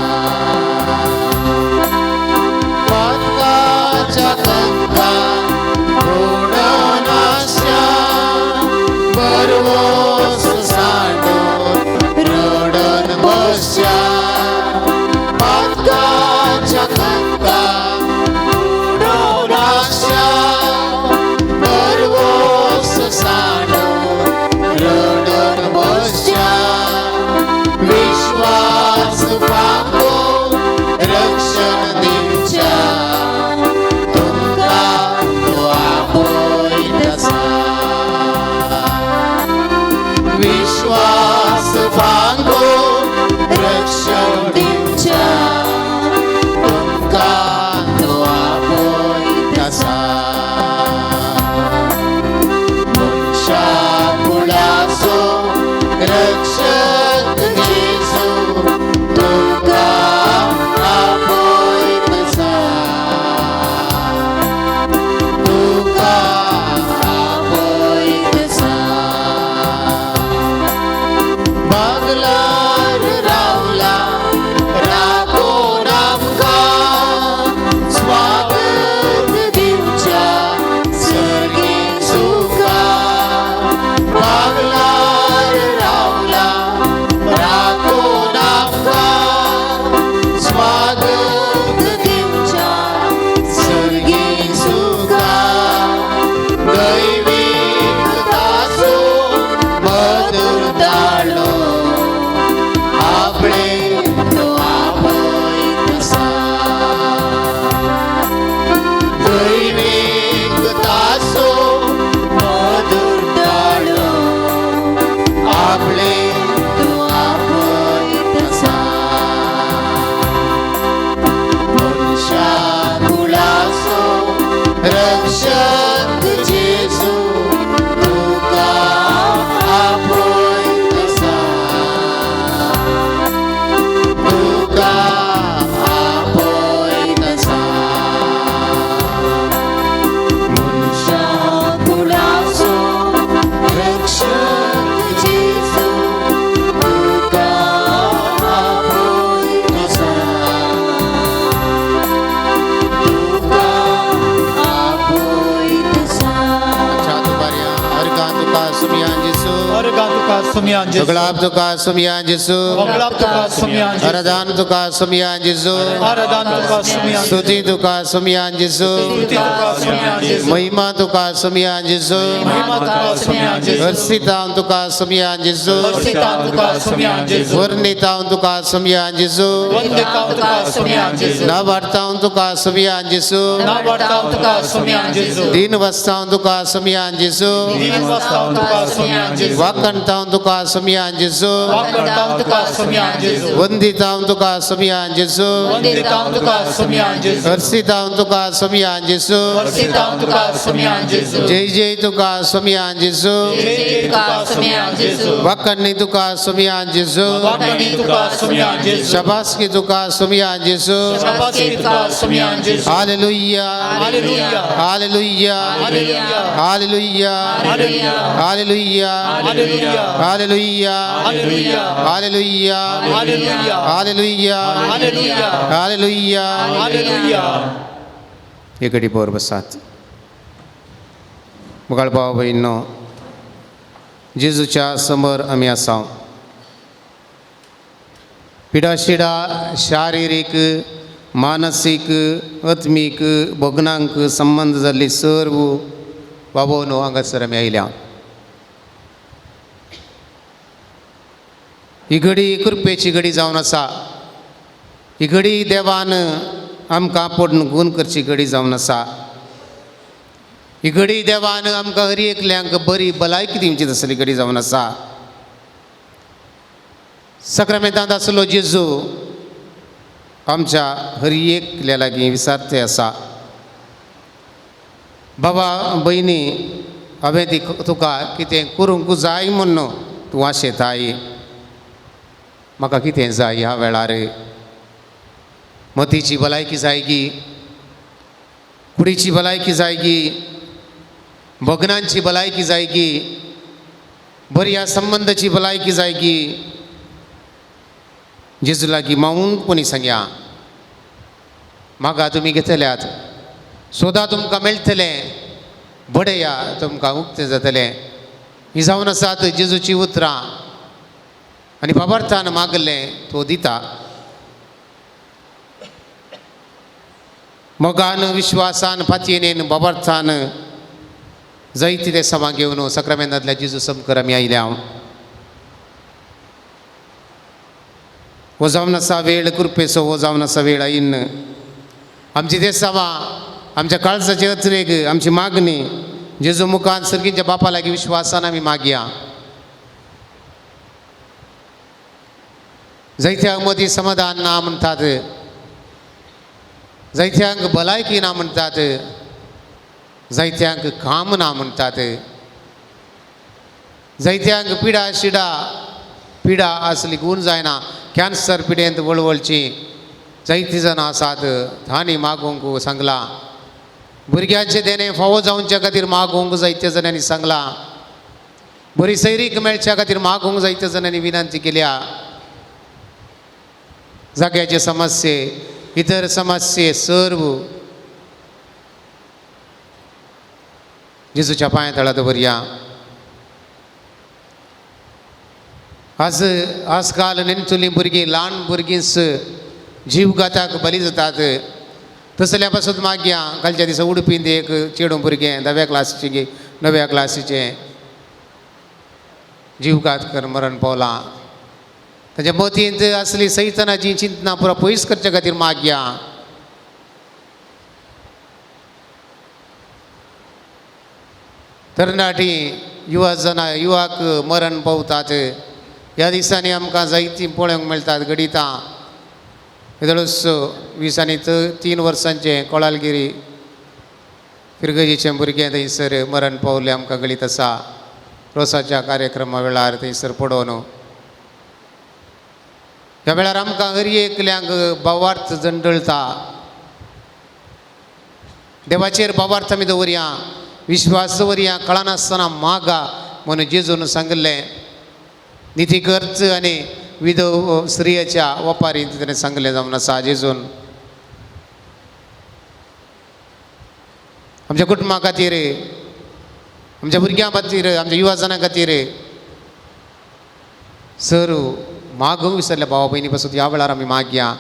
पातकाच्या कंका बुडनाशा बरवोस सांडून रडन बसच्या पातकाच्या कंका बुडनाशा बरवोस सांडून रडन बसच्या विश्वास पाको रक्षण दिवच्या तुमकां तो आपयत आसा विश्वास पांगो रक्षण दिवच्या तुमकां तो आपयत आसा मनशा कुळाचो रक्षक जेजू तुका आपयत आसा तुका आपयत आसा बागलार रावला राखोन आमकां स्वागत दिवच्या सर्गी सुखा बागलार रावला राखोन आमकां स्वागत दिवच्या सर्गी सुखा दैवीक ताचो मधुर ताळो आपणे तो आपयत आसा दैवीक ताचो मधुर ताळो आपणे तो आपयत आसा मनशा कुळाचो रक्षक जेजू तुका आपयत आसा तुका आपयत आसा मनशा कुळाचो रक्षक जेजू तुका आपयत आसा तुका आपयत आसा तुका सुमयान जेसू अर्गां तुका सुमयान जेजू सगळाप तुका सुमयान जेसू वगळाप तुका सुमयान जेजू अरदान तुका सुमयान जेसू आराधन तुका सुमयान स्तुती तुका सुमयान जेसू स्तुती तुका सुमयान जेजू महिमा तुका सुमयान जेसू महिमा तुका सुमयान जेजू हर्षितां तुका सुमयान जेसू हर्षितां तुका सुमयान जेजू वर्णितां तुका सुमयान जेसू वंदितां तुका सुमयान जेजू नावाडतां तुका सुमयान जेसू नावाडतां तुका सुमयान जेजू दीन वस्तां तुका सुमयान जेसू दीन वस्तां तुका सुमयान जेजू वाकणतां तुका सुमयान जेसू वाकणतां तुका सुमयान जेजू वंदितां तुका सुमयान जेसू वंदितां तुका सुमयान जेजू हर्षितां तुका सुमयान जेसू हर्षितां तुका सुमयान जेजू जय जय तुका सुमयान जेसू जय जय तुका सुमयान जेजू वाकणी तुका सुमयान जेसू वाकणी तुका सुमयान जेजू शबासकी तुका सुमयान जेसू शाबासकी तुका सुमयान जेजू hallelujah hallelujah hallelujah hallelujah hallelujah hallelujah hallelujah hallelujah hallelujah hallelujah hallelujah hallelujah hallelujah hallelujah hallelujah hallelujah एक घडी पोर बसात मुखार भाव भयणींनो जेजूच्या समोर आमी आसा. पिडाशिडा शारिरीक, मानसीक, आत्मीक भोगणांक संबंद जाल्ली सर्व बाबोनो हांगासर आमी आयल्या. ही घडी कृपेची घडी जावन आसा. ही घडी देवान आमकां पडून गूण करची घडी जावन आसा. ही घडी देवान आमकां हर एकल्यांक बरी भलायकी दिवची तसली घडी जावन आसा. सक्रमेंतांत आसलो जेजू आमच्या हर एकल्या लागीं विसारते आसा. बाबा भयणी, हांवें ती तुका कितें करूंक जाय म्हूण तूं आशेताय. म्हाका कितें जाय ह्या वेळार? मतीची भलायकी जायगी, कुडीची भलायकी जायगी, भगनांची भलायकी जायगी, बऱ्या संबंदाची भलायकी जायगी. जेजू लागीं मावूनपणी सांगया, म्हाका तुमी घेतल्यात, सोदा तुमकां मेळटलें, बडया तुमकां उक्तें जातलें. ही जावन आसात जेजूची उतरां आनी बाबार्थान मागलें तो दिता. मोगान, विश्वासान, फातयेन, बाबार्थान जायती ते समा घेवन सक्रामेंतांतल्या जेजू समकर आमी आयल्या. हो जावन आसा वेळ कृपेचो, हो जावन आसा वेळ आयिन्न. आमची ते समा, आमच्या काळजाचे अत्रेग, आमची मागणी जेजू मुखान सर्गीच्या बापा लागीं विश्वासान आमी मागया. जायत्या मदीं समाधान ना म्हणटात, जायत्यांक भलायकी ना म्हणटात, जायत्यांक काम ना म्हणटात, जायत्यांक पिडा शिडा पिडा आसली गुण जायना, कॅन्सर पिडेंत वळवळची जायतीं जाणां आसात. तांणी मागूंक सांगलां, भुरग्यांचें देणें फावो जावच्या खातीर मागूंक जायत्या जाणांनी सांगलां, बरी सैरीक मेळच्या खातीर मागूंक जायत्या जाणांनी विनंती केल्या. जाग्याचे समस्ये, इतर समस्ये सर्व जेजूच्या पांया तळा दवरया. आज आजकाल नेणचुलीं भुरगीं, ल्हान भुरगींच जीवघाताक बली जातात. तसल्या पासून मागया. कालच्या दिसा उडपींत एक चेडूं भुरगें धाव्या क्लासीचें, णव्या क्लासीचें जीवघात कर मरण पावलां. ताच्या मतींत आसली सैतनाची चिंतना पुरा पयस करच्या खातीर मागया. तरणाटी युवा जाणां युवाक मरण पावतात. ह्या दिसांनी आमकां जायतीं पळोवंक मेळटात घडितां. येदोळूच 20 आनी 3 वर्सांचें कोळालगिरी फिरगजीचें भुरगें थंयसर मरण पावलें आमकां घडीत आसा. रोसाच्या कार्यक्रमा वेळार थंयसर पडोवन ह्या वेळार आमकां हर एकल्यांक भावार्थ जंडळता. देवाचेर भावार्थ आमी दवरया, विश्वास दवरया, कळनासतना मागा म्हणून जेजून सांगिल्लें. निती खर्च आनी विधव स्त्रियेच्या वपारींत ताणें सांगलें जावन आसा. जेजून आमच्या कुटुंबा खातीर, आमच्या भुरग्यां खातीर, आमच्या युवा जाणां खातीर सर मागूंक विसरल्या भावा भयणी पासून ह्या वेळार आमी मागया.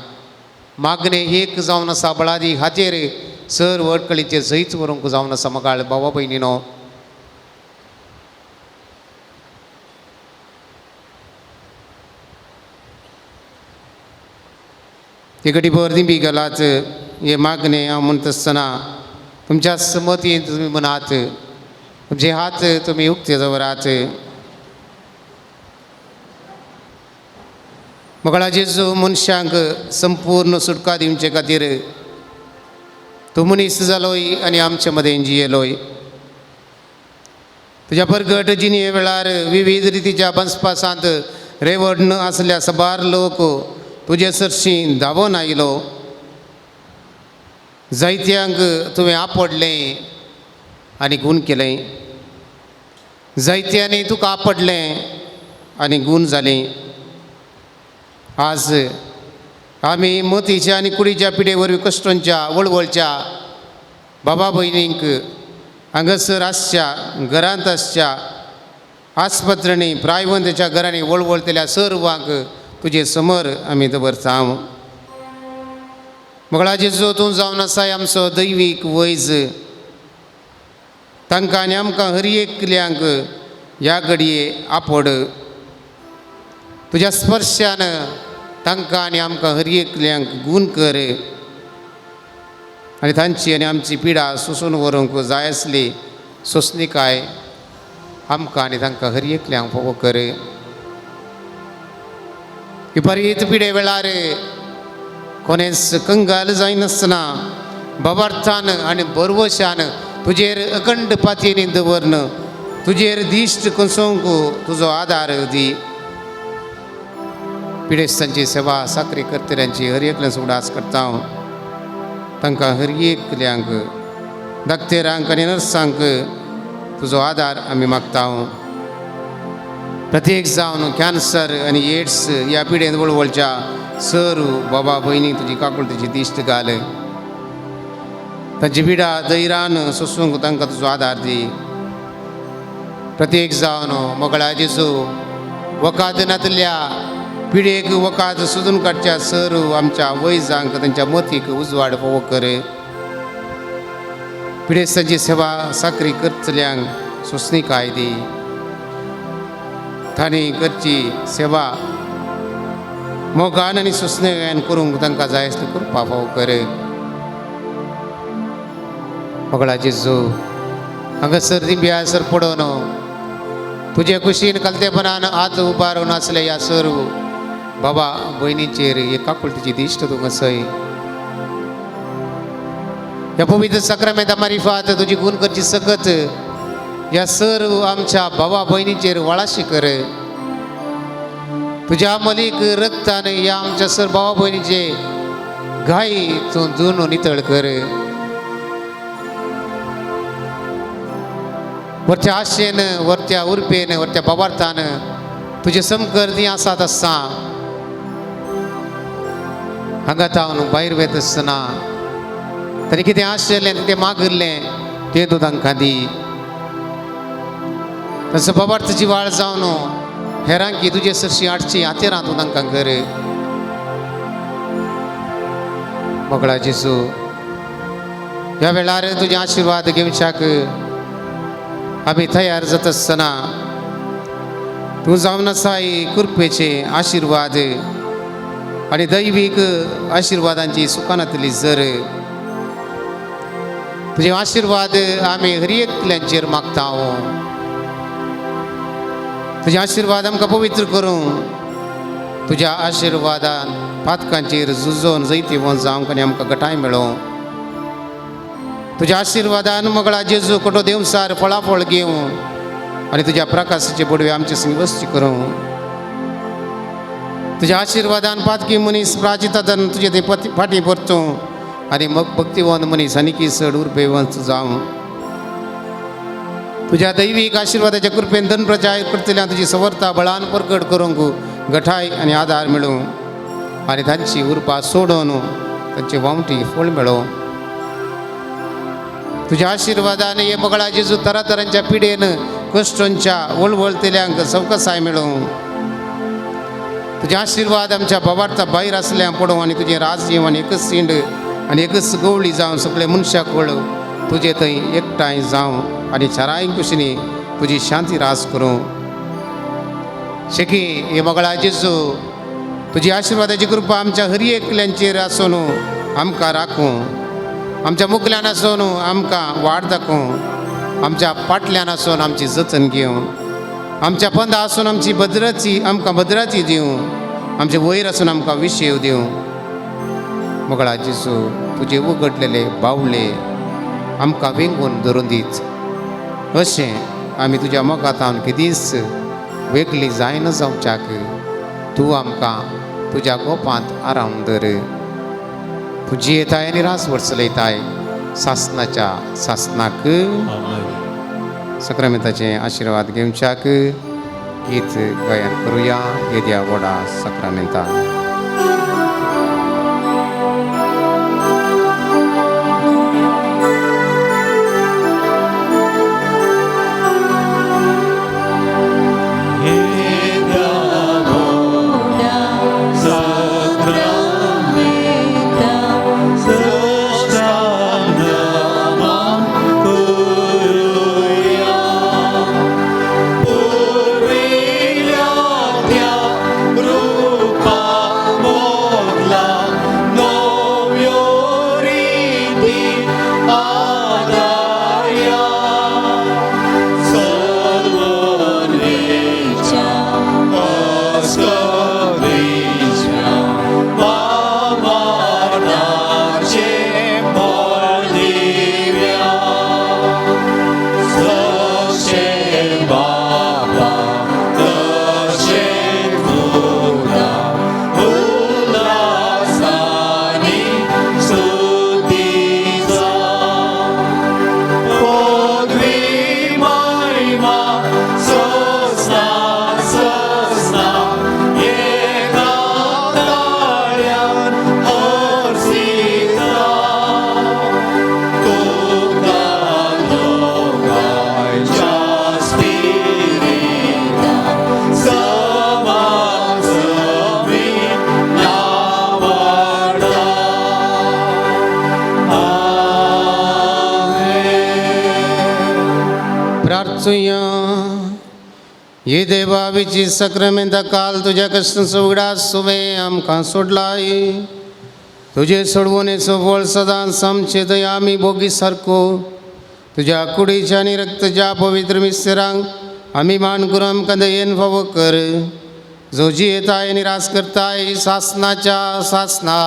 मागणें एक जावन आसा बळादी खातीर सर वडकळीचेर जैत व्हरूंक जावन आसा मगाळ भावा भयणीनो. तिकटी भर दिंबी गेलाच हे मागणें हांव म्हणटा आसतना तुमच्या समतीन तुमी म्हणात, तुमचे हात तुमी उक्ते दवरात. मगळा जेजू मनशांक संपूर्ण सुटका दिवचे खातीर तूं मनीस जालोय आनी आमचे मदें जियेलोय. तुज्या परगट जिणये वेळार विविध रितीच्या बंसपासांत रेवड आसल्या सबार लोक तुजे सरशीं धांवोन आयलो. जायत्यांक तुवें आपडलें आनी गूण केलें, जायत्यांनी तुका आपडलें आनी गूण जालें. आज आमी मतीच्या आनी कुडीच्या पिडे वरवीं कश्टांच्या वळवळच्या बाबा भयणींक हांगासर आसच्या, घरांत आसच्या आस्पत्र्यांनी प्रायवंतच्या घरांनी वळवळतल्या सर्वांक तुजे समोर आमी दवरता. मोगळा जेजू तूं जावन आसाय आमचो दैवीक वैज, तांकां आनी आमकां हर एकल्यांक ह्या घडये आपोड. तुज्या स्पर्शान तांकां आनी आमकां हर एकल्यांक गूण कर आनी तांची आनी आमची पिडा सोसून व्हरूंक जाय आसली सोंसणीकाय आमकां आनी तांकां हर एकल्यांक फावो कर. विपरीत पिडे वेळार कोणेच कंगाल जायनासतना बाबार्थान आनी बरवशान तुजेर अखंड पातयेनी दवरन तुजेर दिश्ट कसोवंक तुजो आदार दी. पिडेस्तांची सेवा साकरी करतल्यांची हर एकल्यान उडास करता हांव. तांकां हर एकल्यांक दाक्तेरांक आनी नर्सांक तुजो आदार आमी मागता. प्रत्येक जावन कॅन्सर आनी एड्स ह्या पिडेन वळवळच्या सर बाबा भयणी तुजी काकुळतीची दिश्ट घाल. तांची पिडा धैर्यान सोसूंक तांकां तुजो आदार दी. प्रत्येक जावन मोगळा जेजू वकाद नातल्या पिडेक वकाद सोदून काडच्या सर आमच्या वैजांक तांच्या मतीक उजवाड फावो कर. पिडेस्तांची सेवा साकरी करतल्यांक सोंसणीकाय दी. तांणी करची सेवा मोगान आनी सोंसणीकायेन करूंक तांकां जाय आसली कृपा फावो कर. मोगळा जेजू हांगासर दिंब्यासर पडोवन तुजे कुशीन कलतेपणान हात उबारून आसले ह्या सर्व बाबा भयणीचेर एक काकुळतीची दिश्ट तुका सय. ह्या पवित्र साक्रामेंता मारिफात तुजी गुण करची सकत ह्या सर्व आमच्या बाबा भयणीचेर वळाशी कर. तुज्या मलीक रक्तान ह्या आमच्या सर बाबा भयणीचे घाई तूं जुन नितळ कर. वरच्या आशेन वरच्या उर्बेन वरच्या बाबार्थान तुजे समकर ती आसात आसा हांगा तावन भायर वयता आसतना तरी कितें आशिल्लें तें मागिल्लें तें तूं तांकां दी. तसो बाबार्थाची वाळ जावन हेरांकी तुजे सरशी हाडची हातेरां तूं तांकां कर. मोगळा जेजू ह्या वेळार तुजे आशिर्वाद घेवच्याक आमी तयार जाता आसतना तूं जावन आसाय कृपेचे आशिर्वाद आनी दैवीक आशिर्वादांची सुखानातली जर तुजे आशिर्वाद आमी हर एकल्यांचेर मागता. तुजे आशिर्वाद आमकां पवित्र करूं. तुज्या आशिर्वादान पातकांचेर झुजोवन जैतिवंत जावंक आनी आमकां गटाय मेळों. तुज्या आशिर्वादान मोगळा जेजू कोटो देवसार फळाफळ घेवं आनी तुज्या प्रकाशाचे बडवे आमचे संग वस्ती करूं. तुज्या आशिर्वादान पातकी मनीस प्राचितान तुजे ते फाटी परतूं आनी मग भक्तिवंत मनीस आनीकी चड उर्बेवंत जावं. तुज्या दैवीक आशिर्वादाच्या कृपेन धन प्रचार करतल्या तुजी सवर्ता बळान परगट करूंक गठाय आनी आदार मेळूं आनी तांची उर्बा सोडोवन तांची वावटी फळ मेळों. तुज्या आशिर्वादान हे मोगळा जेजू तरातरांच्या पिडेन कश्टांच्या वळवळतल्यांक सवकसाय मेळूं. तुजे आशिर्वाद आमच्या बाबार्था भायर आसल्या पडूं आनी तुजें राजजीवन एकच सिंड आनी एकच गवळी जावन सगळे मनशाक वळ तुजे थंय एकठांय जावं आनी चाराय कुशींनी तुजी शांती रास करूं. शेकी हे मोगळा जेजू तुजी आशिर्वादाची कृपा आमच्या हर एकल्यांचेर आसून आमकां राखूं. आमच्या मुखल्यान आसून आमकां वाट दाखोवं. आमच्या पाटल्यान आसून आमची जतन घेवं. आमच्या पंदा आसून आमची भद्राची आमकां भद्राची दिवं. आमचे वयर आसून आमकां विशेव दिवं. मोगळा जेजू तुजे उगडलेले बावले आमकां वेंगून धरून दीत. अशें आमी तुज्या मोगांत केदींच वेगळी जायना जावच्याक तूं आमकां तुज्या गोपांत आराम धर. तूं जियेताय आनी रास वरसलयताय सासनाच्या सासनाक. सक्रामेंताचे आशिर्वाद घेवच्याक गीत गायन करुया येद्या व्हडा सक्रामेंतान. वाचुया. ही देवावीची सक्रमेंता काल तुज्या कष्टांचो उगडास सुवें आमकां सोडलाय. तुजे सोडवणेचो फळ सदांच आमचे थंय आमी भोगी सारको तुज्या कुडीच्या आनी रक्तच्या पवित्र मिस्तरांक आमी मान करून आमकां दयेन फावो कर, जो जियेताय आनी रास करताय सासनाच्या सासना.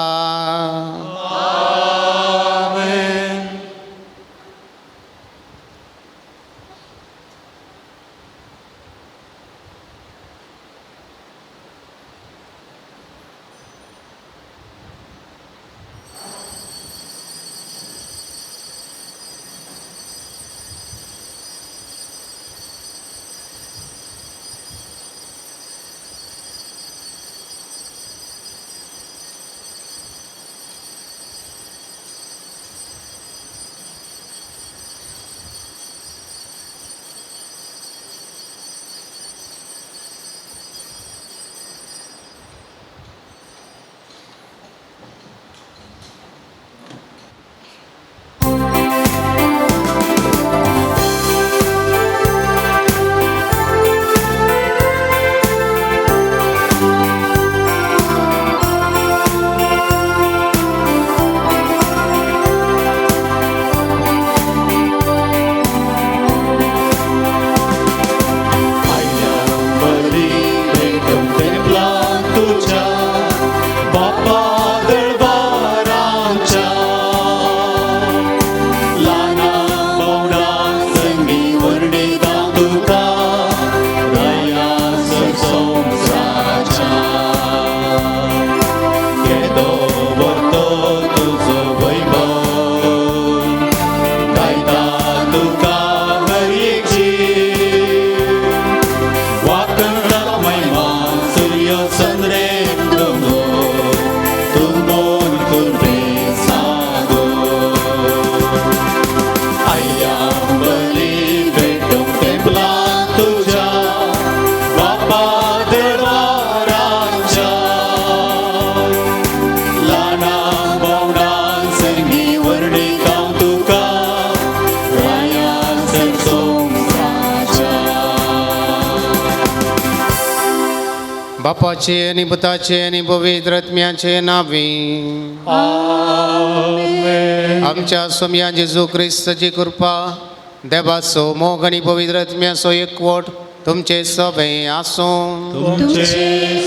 बापाचे आनी पुताचे आनी पवित्र आत्म्याचे नावे. आमच्या सोम्या जेजू क्रिस्ताची कृपा, देवाचो मोग आनी पवित्र आत्म्याचो एकवट तुमचे सवे आसूं. तुमचे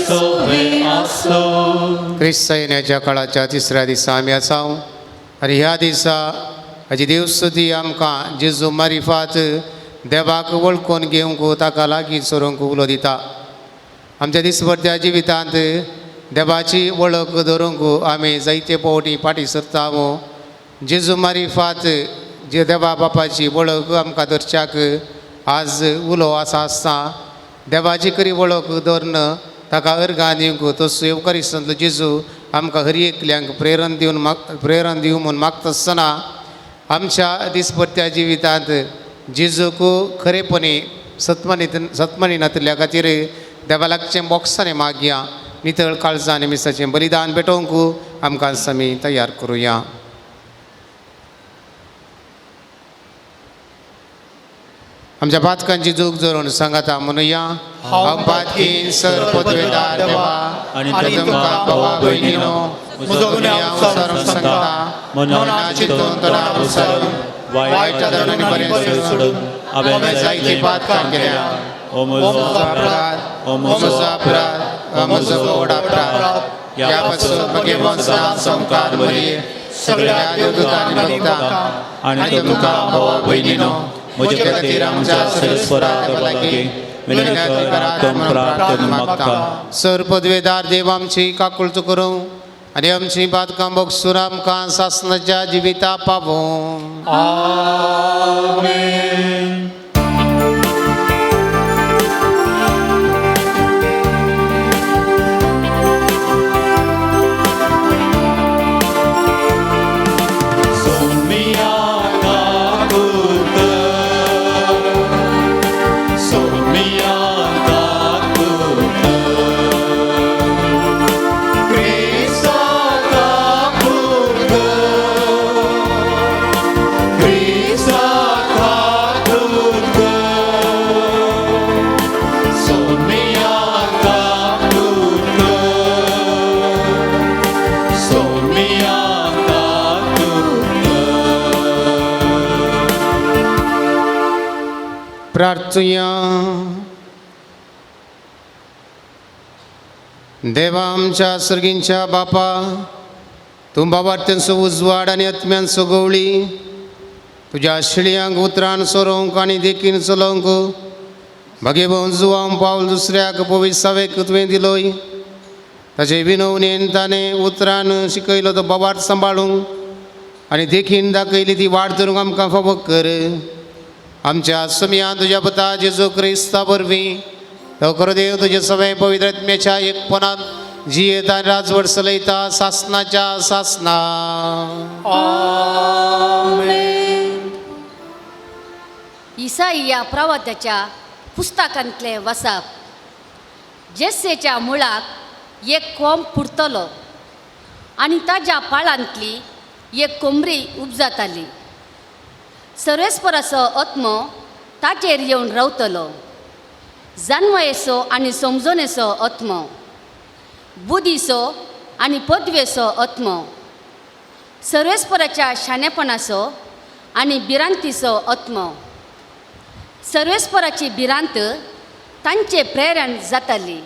सवे आसूं. क्रिस्त येण्याच्या काळाच्या तिसऱ्या दिसा आमी आसा आनी ह्या दिसा हाजी देवस्तुती आमकां जेजू मारिफात देवाक वळखून घेवंक ताका लागीं सरूंक उलो दिता. आमच्या दिसभरत्या जिवितांत देवाची वळख धरूंक आमी जायते फावटी फाटीं सरता. जेजू मारिफात जे देवा बापाची वळख आमकां धरच्याक आज उलो आसा आसता. देवाची खरी वळख धरून ताका अर्गां दिवंक तो येवकारिस्तांतलो जेजू आमकां हर एकल्यांक प्रेरण दिवन प्रेरण दिवं म्हूण मागता आसतना आमच्या दिसभरत्या जिवितांत जेजूक खरेपणी सत्मनी सत्मनी नातिल्ल्या खातीर देवा लागचें बोक्सांनी मागया. नितळ काळजां आनी मिसाचें बलिदान भेटोवंक आमकां आमी तयार करुया. आमच्या पातकांची जोग जोरून सांगाता म्हणुया. हांव पातकी सर पदवेदार देवा आनी तुमकां भावा भयणीनो म्हजो गुन्यांव विसरून सांगता, मना चिंतून तोंडा विसरून वायट आदरांनी बरें सोडून हांवें जायतीं पातकां केल्या. ओ म्हजो अपराध, ओ म्हजो अपराध, म्हजो व्हड अपराध. ह्या पासून म्हगे वंशां संवकार मरये सगळ्या देवदूतांनी भक्तां आनी तुमकां भावा भयणीनो म्हजे खातीर आमच्या सर्वेस्परा देवा लागीं विनंती करात म्हूण प्रार्थना मागता. सर पदवेदार देव आमची काकुळट करूं आनी आमची पातकां भोगसून आमकां सासनाच्या जिविता पावों. आमेन. Cristo. प्रार्थुया. देवा आमच्या सर्गींच्या बापा, तूं बाबार्थ्यांचो उजवाड आनी आत्म्यांचो गवळी तुज्या शिळयांक उतरान सोरोवंक आनी देखीन चलोवंक भगेवन जुवांव पावल दुसऱ्याक पविसावेक तुवें दिलोय. ताचे विनवणेन ताणें उतरान शिकयलो तो बाबार्थ सांबाळूंक आनी देखीन दाखयली ती वाट धरूंक आमकां फावो कर. आमच्या समियान तुज्या पुता जेजू क्रिस्ता वरवीं तो खरो देव तुजे सगळे पवित्र आत्म्याच्या एकपणान जियेता आनी राजवट चलयता सासनाच्या सासना. इसाईया प्रवाद्याच्या पुस्तकांतले वसाप. जेस्सेच्या मुळाक एक कोंब फुटतलो आनी ताज्या पाळांतली एक कोमरी उपजाताली. सर्वेस्पराचो आत्मो ताचेर येवन रावतलो, जानवयेचो आनी समजणेचो आत्मो, बुदीचो आनी पदवेचो आत्मो, सर्वेस्पराच्या शाणेपणाचो आनी भिरांतीचो आत्मो. सर्वेस्पराची भिरांत तांचे प्रेरण जाताली.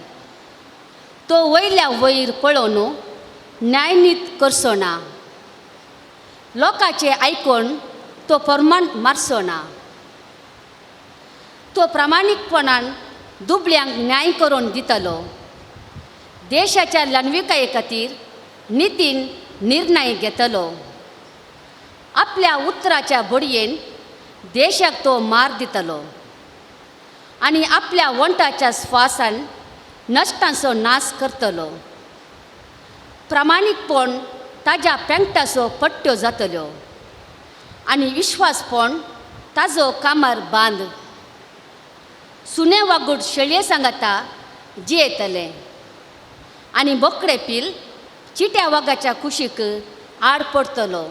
तो वयल्या वयर पळोवन न्यायनीत करचो ना, लोकांचे आयकून तो प्रमाण मारचो ना. तो प्रामाणीकपणान दुबळ्यांक न्याय करून दितलो. देशाच्या ल्हानविकाये खातीर नितीन निर्णय घेतलो. आपल्या उतराच्या बडयेन देशाक तो मार दितलो आनी आपल्या वंटाच्या स्वासान नश्टांचो नाश करतलो. प्रामाणीकपण ताज्या पेंकटाचो पट्ट्यो जातल्यो आनी विश्वासपण ताजो कामार बांद. सुने वागूट शेळये सांगाता जियेतले आनी बोकडे पील चिट्या वागाच्या कुशीक आड पडतलो.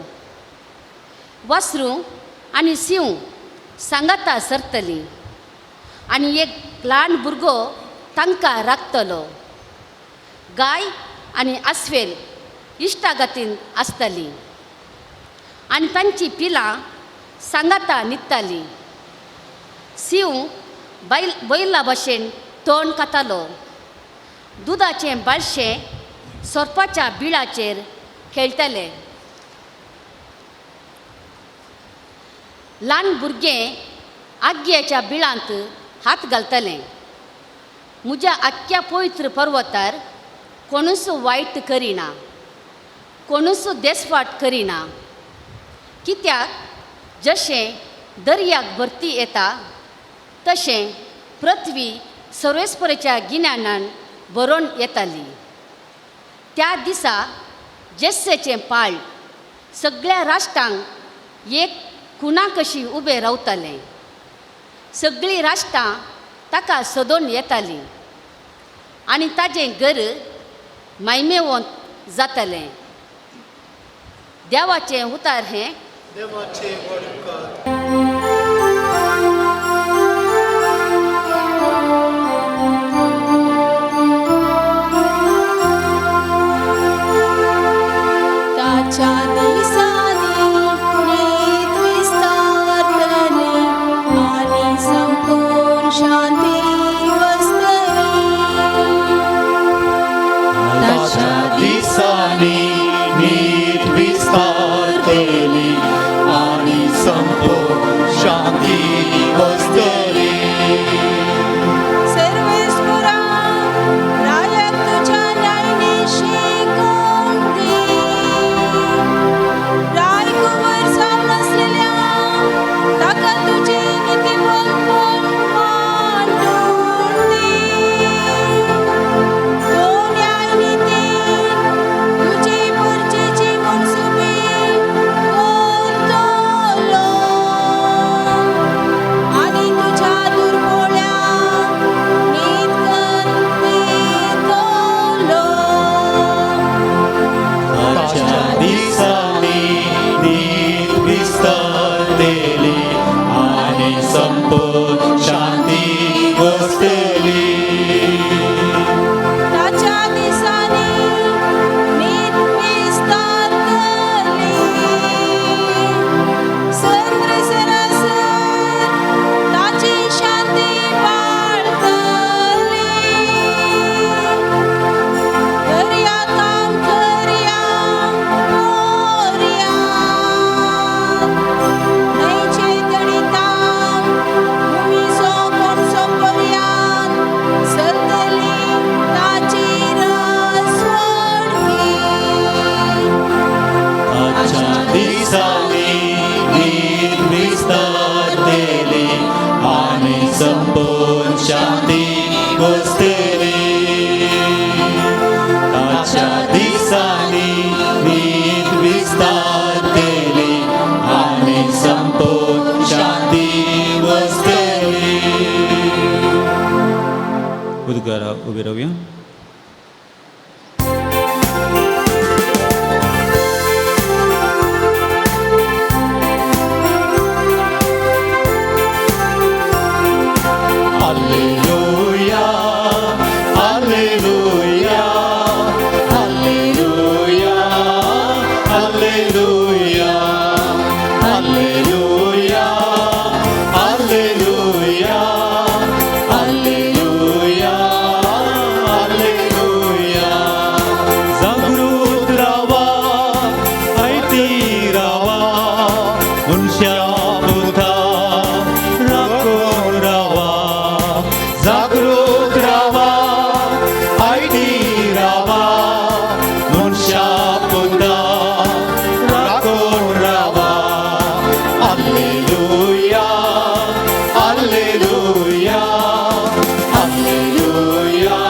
वासरूं आनी सिंव सांगाता सरतली आनी एक ल्हान भुरगो तांकां राखतलो. गाय आनी आस्वेल इश्टागतीन आसतली आनी तांची पिलां सांगाता न्हिदतालीं. सिंव बैल बैला भशेन तोंड खातालो. दुदाचें बाळशें सोरपाच्या बिळाचेर खेळटले. ल्हान भुरगें आग्याच्या बिळांत हात घालतलें. म्हज्या आख्ख्या पवित्र पर्वतार कोणूच वायट करिना, कोणूच देसवाट करिना. कित्याक जशें दर्याक भरती येता तशें पृथ्वी सर्वेस्पराच्या गिन्यानान भरोन येताली. त्या दिसा जेस्सेचें पाळ सगळ्या राष्ट्रांक एक खुणा कशी उबें रावतालें. सगळीं राष्ट्रां ताका सोदून येतालीं आनी ताजें घर मायमेवंत जातालें. देवाचें उतार हें देवाचे वडकार. ताच्या दिसांनी नीत विस्तारतली आनी संपूर्ण शांती वसतली. ताच्या दिसांनी नीत विस्तारतली आनी संपूर्ण शांती वसतली. सर्वेस्परा रायाक तुज्या न्यायाने शिकोवन दी. राय कुंवर जावन आसलेल्या ताका तुजी नितीमलपण मांडून दी. तो न्याय नितीन तुजी परजेची मनसुबी करतलो आनी तुज्या दुर्बोळ्यांक नीत दितलो. ताच्या दिसांनी नीत विस्तारतली आनी संपूर्ण शांती वसतली. ताच्या दिसांनी नीत विस्तारतली. संद्र सरासर ताची शांती उद्गारा उबे रावया. Alleluia, Alleluia, Alleluia, Alleluia, Alleluia, Alleluia, Alleluia, Alleluia. जागृत रावा, आयती रावा, मनशा पुता राखून रावा. जागृत रावा, आयती रावा, मनशा पुता राखून रावा. Alleluia, Alleluia, Alleluia,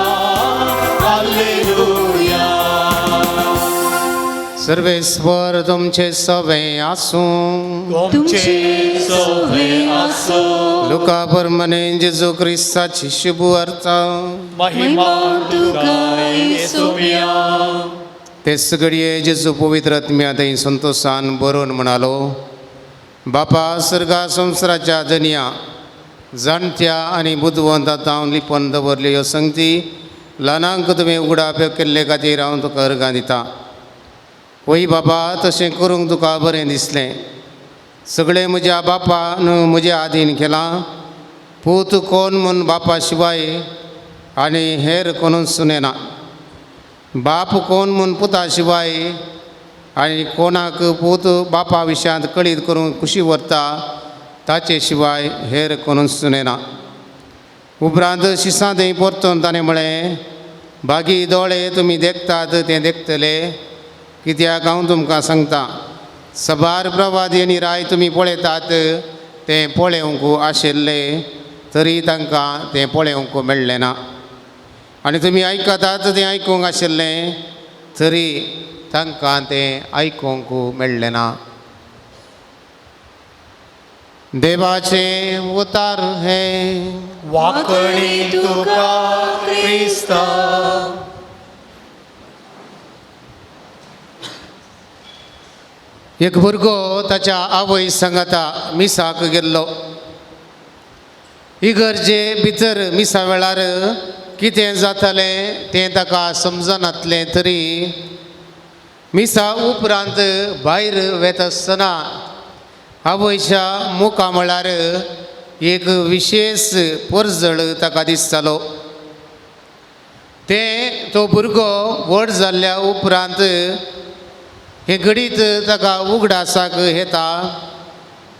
Alleluia. Sarveshwar तुमचे सवे आसूं. तुमचे सवे आसो. लुका परमने जेजू क्रिस्ताची शुभ वार्ता. महिमा तुका येसुया. तेच घडये जेजू पवित्र आत्म्या थंय संतोशान बरोवन म्हणालो, बापा सर्गा संवसाराच्या जनिया जाणत्या आनी बुदवंत हांव लिपोवन दवरल्यो ह्यो संगती ल्हानांक तुवें उगडाप्यो केल्ले खातीर हांव तुका अर्गां दितां. वय बाबा, तशें करूंक तुका बरें दिसलें. सगळें म्हज्या बापान म्हज्या आदीन केलां. पूत कोण म्हूण बापा शिवाय आनी हेर कोणूच सुनेना, बाप कोण म्हूण पुता शिवाय आनी कोणाक पूत बापा विशयांत कळीत करूंक खुशी व्हरता ताचे शिवाय हेर कोणूच सुनेना. उपरांत शिसां थंय परतून ताणें म्हळें, बागी दोळे तुमी देखतात तें देखतले, कित्याक हांव तुमकां सांगता, सबार प्रवादी आनी राय तुमी पळयतात तें पळोवंक आशिल्ले तरी तांकां तें पळोवंक मेळ्ळें ना, आनी तुमी आयकतात तें आयकूंक आशिल्लें तरी तांकां तें आयकूंक मेळ्ळें ना. देवाचें उतार हें. वाकणी तुका क्रिस्ता. एक भुरगो ताच्या आवय सांगाता मिसाक गेल्लो. इगर्जे भितर मिसा वेळार कितें जातालें तें ताका समजनातलें तरी मिसा उपरांत भायर वेता आसतना आवयच्या मुखा म्हळ्यार एक विशेश परजळ ताका दिसतालो. तें तो भुरगो व्हड जाल्ल्या उपरांत हें घडीत ताका उगडासाक येता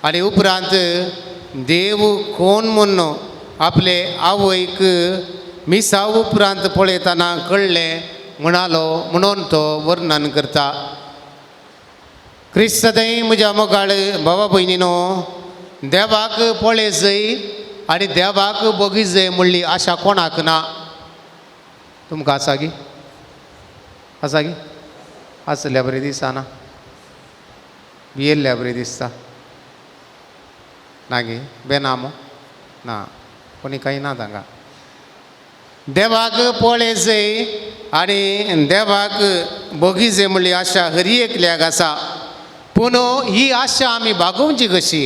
आनी उपरांत देव कोण म्हूण आपले आवयक मिसा उपरांत पळयतना कळ्ळें म्हणालो म्हणून तो वर्णन करता. क्रिस्तय म्हज्या मोगाळ भावा भयणीनो, देवाक पळय जय आनी देवाक बोगी जय म्हणली आशा कोणाक ना. तुमकां आसा गी? आसा गी? आसल्या बरी दिसना, भियेल्ल्या बरी दिसता ना गे? बेना मो ना, कोणी कांय ना तांकां. देवाक पळय जय आनी देवाक बोगी जय म्हणली आशा हरी एकल्याक आसा. पूण ही आशा आमी भागोवची कशी?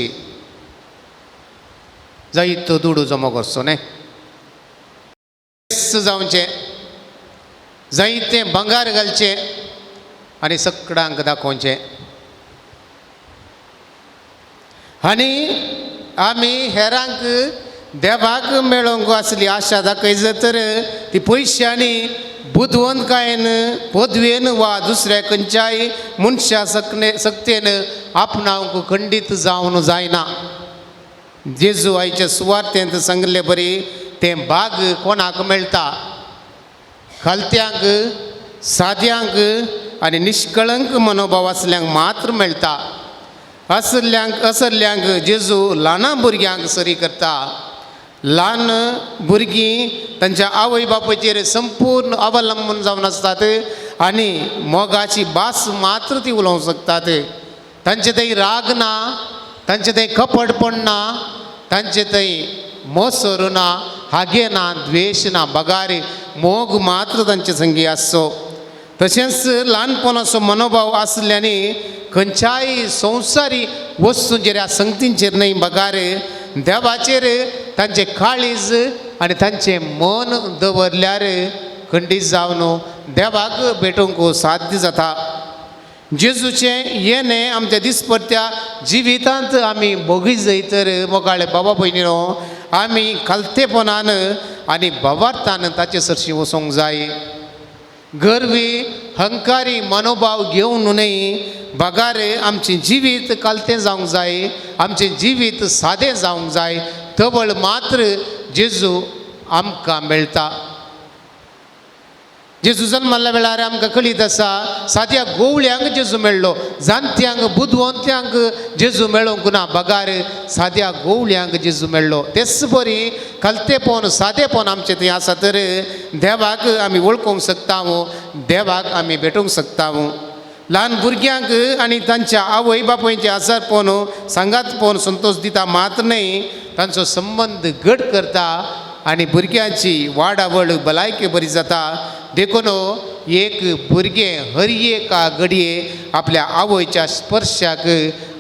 जायत तो दुडू जमो करचो न्ही जावचें, जायतें भांगर घालचें आनी सगळ्यांक दाखोवचें. आनी आमी हेरांक देवाक मेळोवंक आसली आशा दाखयज तर ती पयशांनी बुदवंतकायेन पदवेन वा दुसऱ्या खंयच्याय मनशा सकने सक्तेन आपणावंक खंडीत जावन जायना. जेजू आयच्या सुवार्तेंत सांगिल्ले बरी तें बाग कोणाक मेळटा? खालत्यांक, साद्यांक आनी निश्कळंक मनोभाव आसल्यांक मात्र मेळटा. असल्यांक असल्यांक जेजू ल्हाना भुरग्यांक सरी करता. ल्हान भुरगीं तांच्या आवय बापायचेर संपूर्ण अवलंबून जावन आसतात आनी मोगाची भास मात्र ती उलोवंक शकतात. तांचे थंय राग ना, तांचे थंय कपटपण ना, तांचे थंय मोसर ना, हागे ना, द्वेश ना, बगार मोग मात्र तांचे संगी आसचो. तशेंच ल्हानपणाचो मनोभाव आसल्यानी खंयच्याय संवसारी वस्तूंचेर ह्या संगतींचेर न्हय बगार देवाचेर तांचें काळीज आनी तांचें मन दवरल्यार खंडीत जावन देवाक भेटूंक साध्य जाता. जेजूचें येणें आमच्या दिसपट्ट्या जिवितांत आमी भोगीत जायत तर मोगाळे बाबा भयणीनो आमी खालतेपणान आनी भवार्थान ताचे सरशी वचूंक जाय. गर्वी हंकारी मनोभाव घेवन न्हय बगार आमचें जिवीत कालतें जावंक जाय, आमचें जिवीत सादें जावंक जाय. तवळ मात्र जेजू आमकां मेळटा. जेजू जल्मल्ल्या वेळार आमकां कळीत आसा साद्या गोवळ्यांक जेजू मेळ्ळो, जाणट्यांक बुदवंत्यांक जेजू मेळोंक ना, बगार साद्या गोवळ्यांक जेजू मेळ्ळो. तेच बरी खालतेपण सादेपण आमचें थंय आसा तर देवाक आमी वळखूंक शकता, देवाक आमी भेटूंक शकता. ल्हान भुरग्यांक आनी तांच्या आवय बापायचे आजारपण सांगातपण संतोश दिता मात्र न्हय तांचो संबंद घट करता आनी भुरग्यांची वाडावळ भलायकी बरी जाता. देखून एक भुरगें हर एका घडये आपल्या आवयच्या स्पर्शाक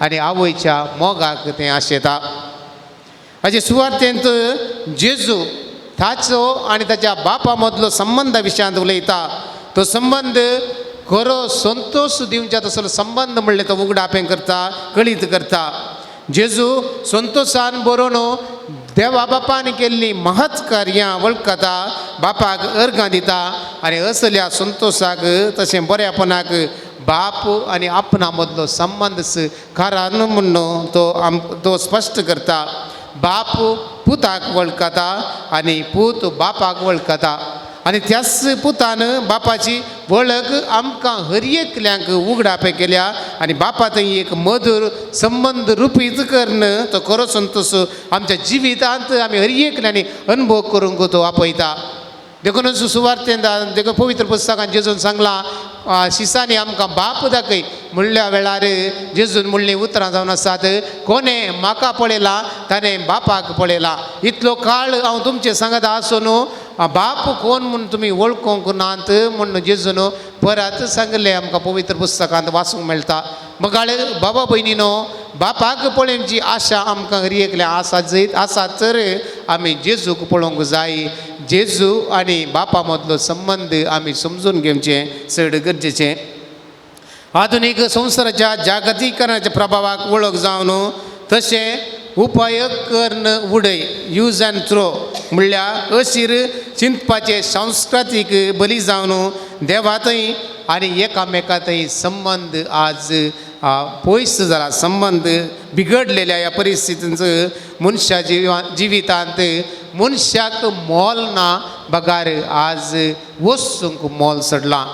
आनी आवयच्या मोगाक तें आशेता. हाचे सुवार्तेंत जेजू ताचो आनी ताच्या बापा मदलो संबंदा विशयांत उलयता. तो संबंद खरो संतोश दिवच्या तसलो संबंद म्हणलें तो उगडापें करता, कळीत करता. जेजू संतोशान बरोवन देवा बापान केल्ली महत् कार्यां वळखता, बापाक अर्गां दिता आनी असल्या संतोशाक तशें बऱ्यापणाक बाप आनी आपणा मदलो संबंद कारण म्हूण तो तो स्पश्ट करता. बाप पुताक वळखता आनी पूत बापाक वळखता आनी त्याच पुतान बापाची वळख आमकां हर एकल्यांक उगडापें केल्या आनी बापा थंय एक मधूर संबंद रुपीत करून तो खरो संतोश आमच्या जिवितांत आमी हर एकल्यांनी अनुभव करूंक तो आपयता. देखूनच सुवार्तेंत देखून पवित्र पुस्तकान जेजून सांगलां शिसांनी आमकां बाप दाखय म्हणल्या वेळार जेजून म्हणलीं उतरां जावन आसात, कोणें म्हाका पळयला ताणें बापाक पळयला. इतलो काळ हांव तुमचें सांगत आसून बाप कोण म्हूण तुमी वळखूंक नात म्हूण जेजून परत सांगलें आमकां पवित्र पुस्तकांत वाचूंक मेळटा. मगाळे बाबा भयणीनो बापाक पळोवची आशा आमकां हर एकल्या आसा जैत आसा तर आमी जेजूक पळोवंक जाय. जेजू आनी बापा मदलो संबंद आमी समजून घेवचें चड गरजेचें. आधुनीक संवसाराच्या जागतीकरणाच्या प्रभावाक वळख जावन तशें उपाय करून उडय यूज अँड थ्रो म्हणल्यार अशीर चिंतपाचे सांस्कृतीक बली जावन देवातय आनी एकामेका थंय संबंद आज पयस जाला. संबंद बिगडलेल्या ह्या परिस्थितींत मनशा जिवितांत मनशाक मोल ना बगार आज वस्तूंक मोल चडलां.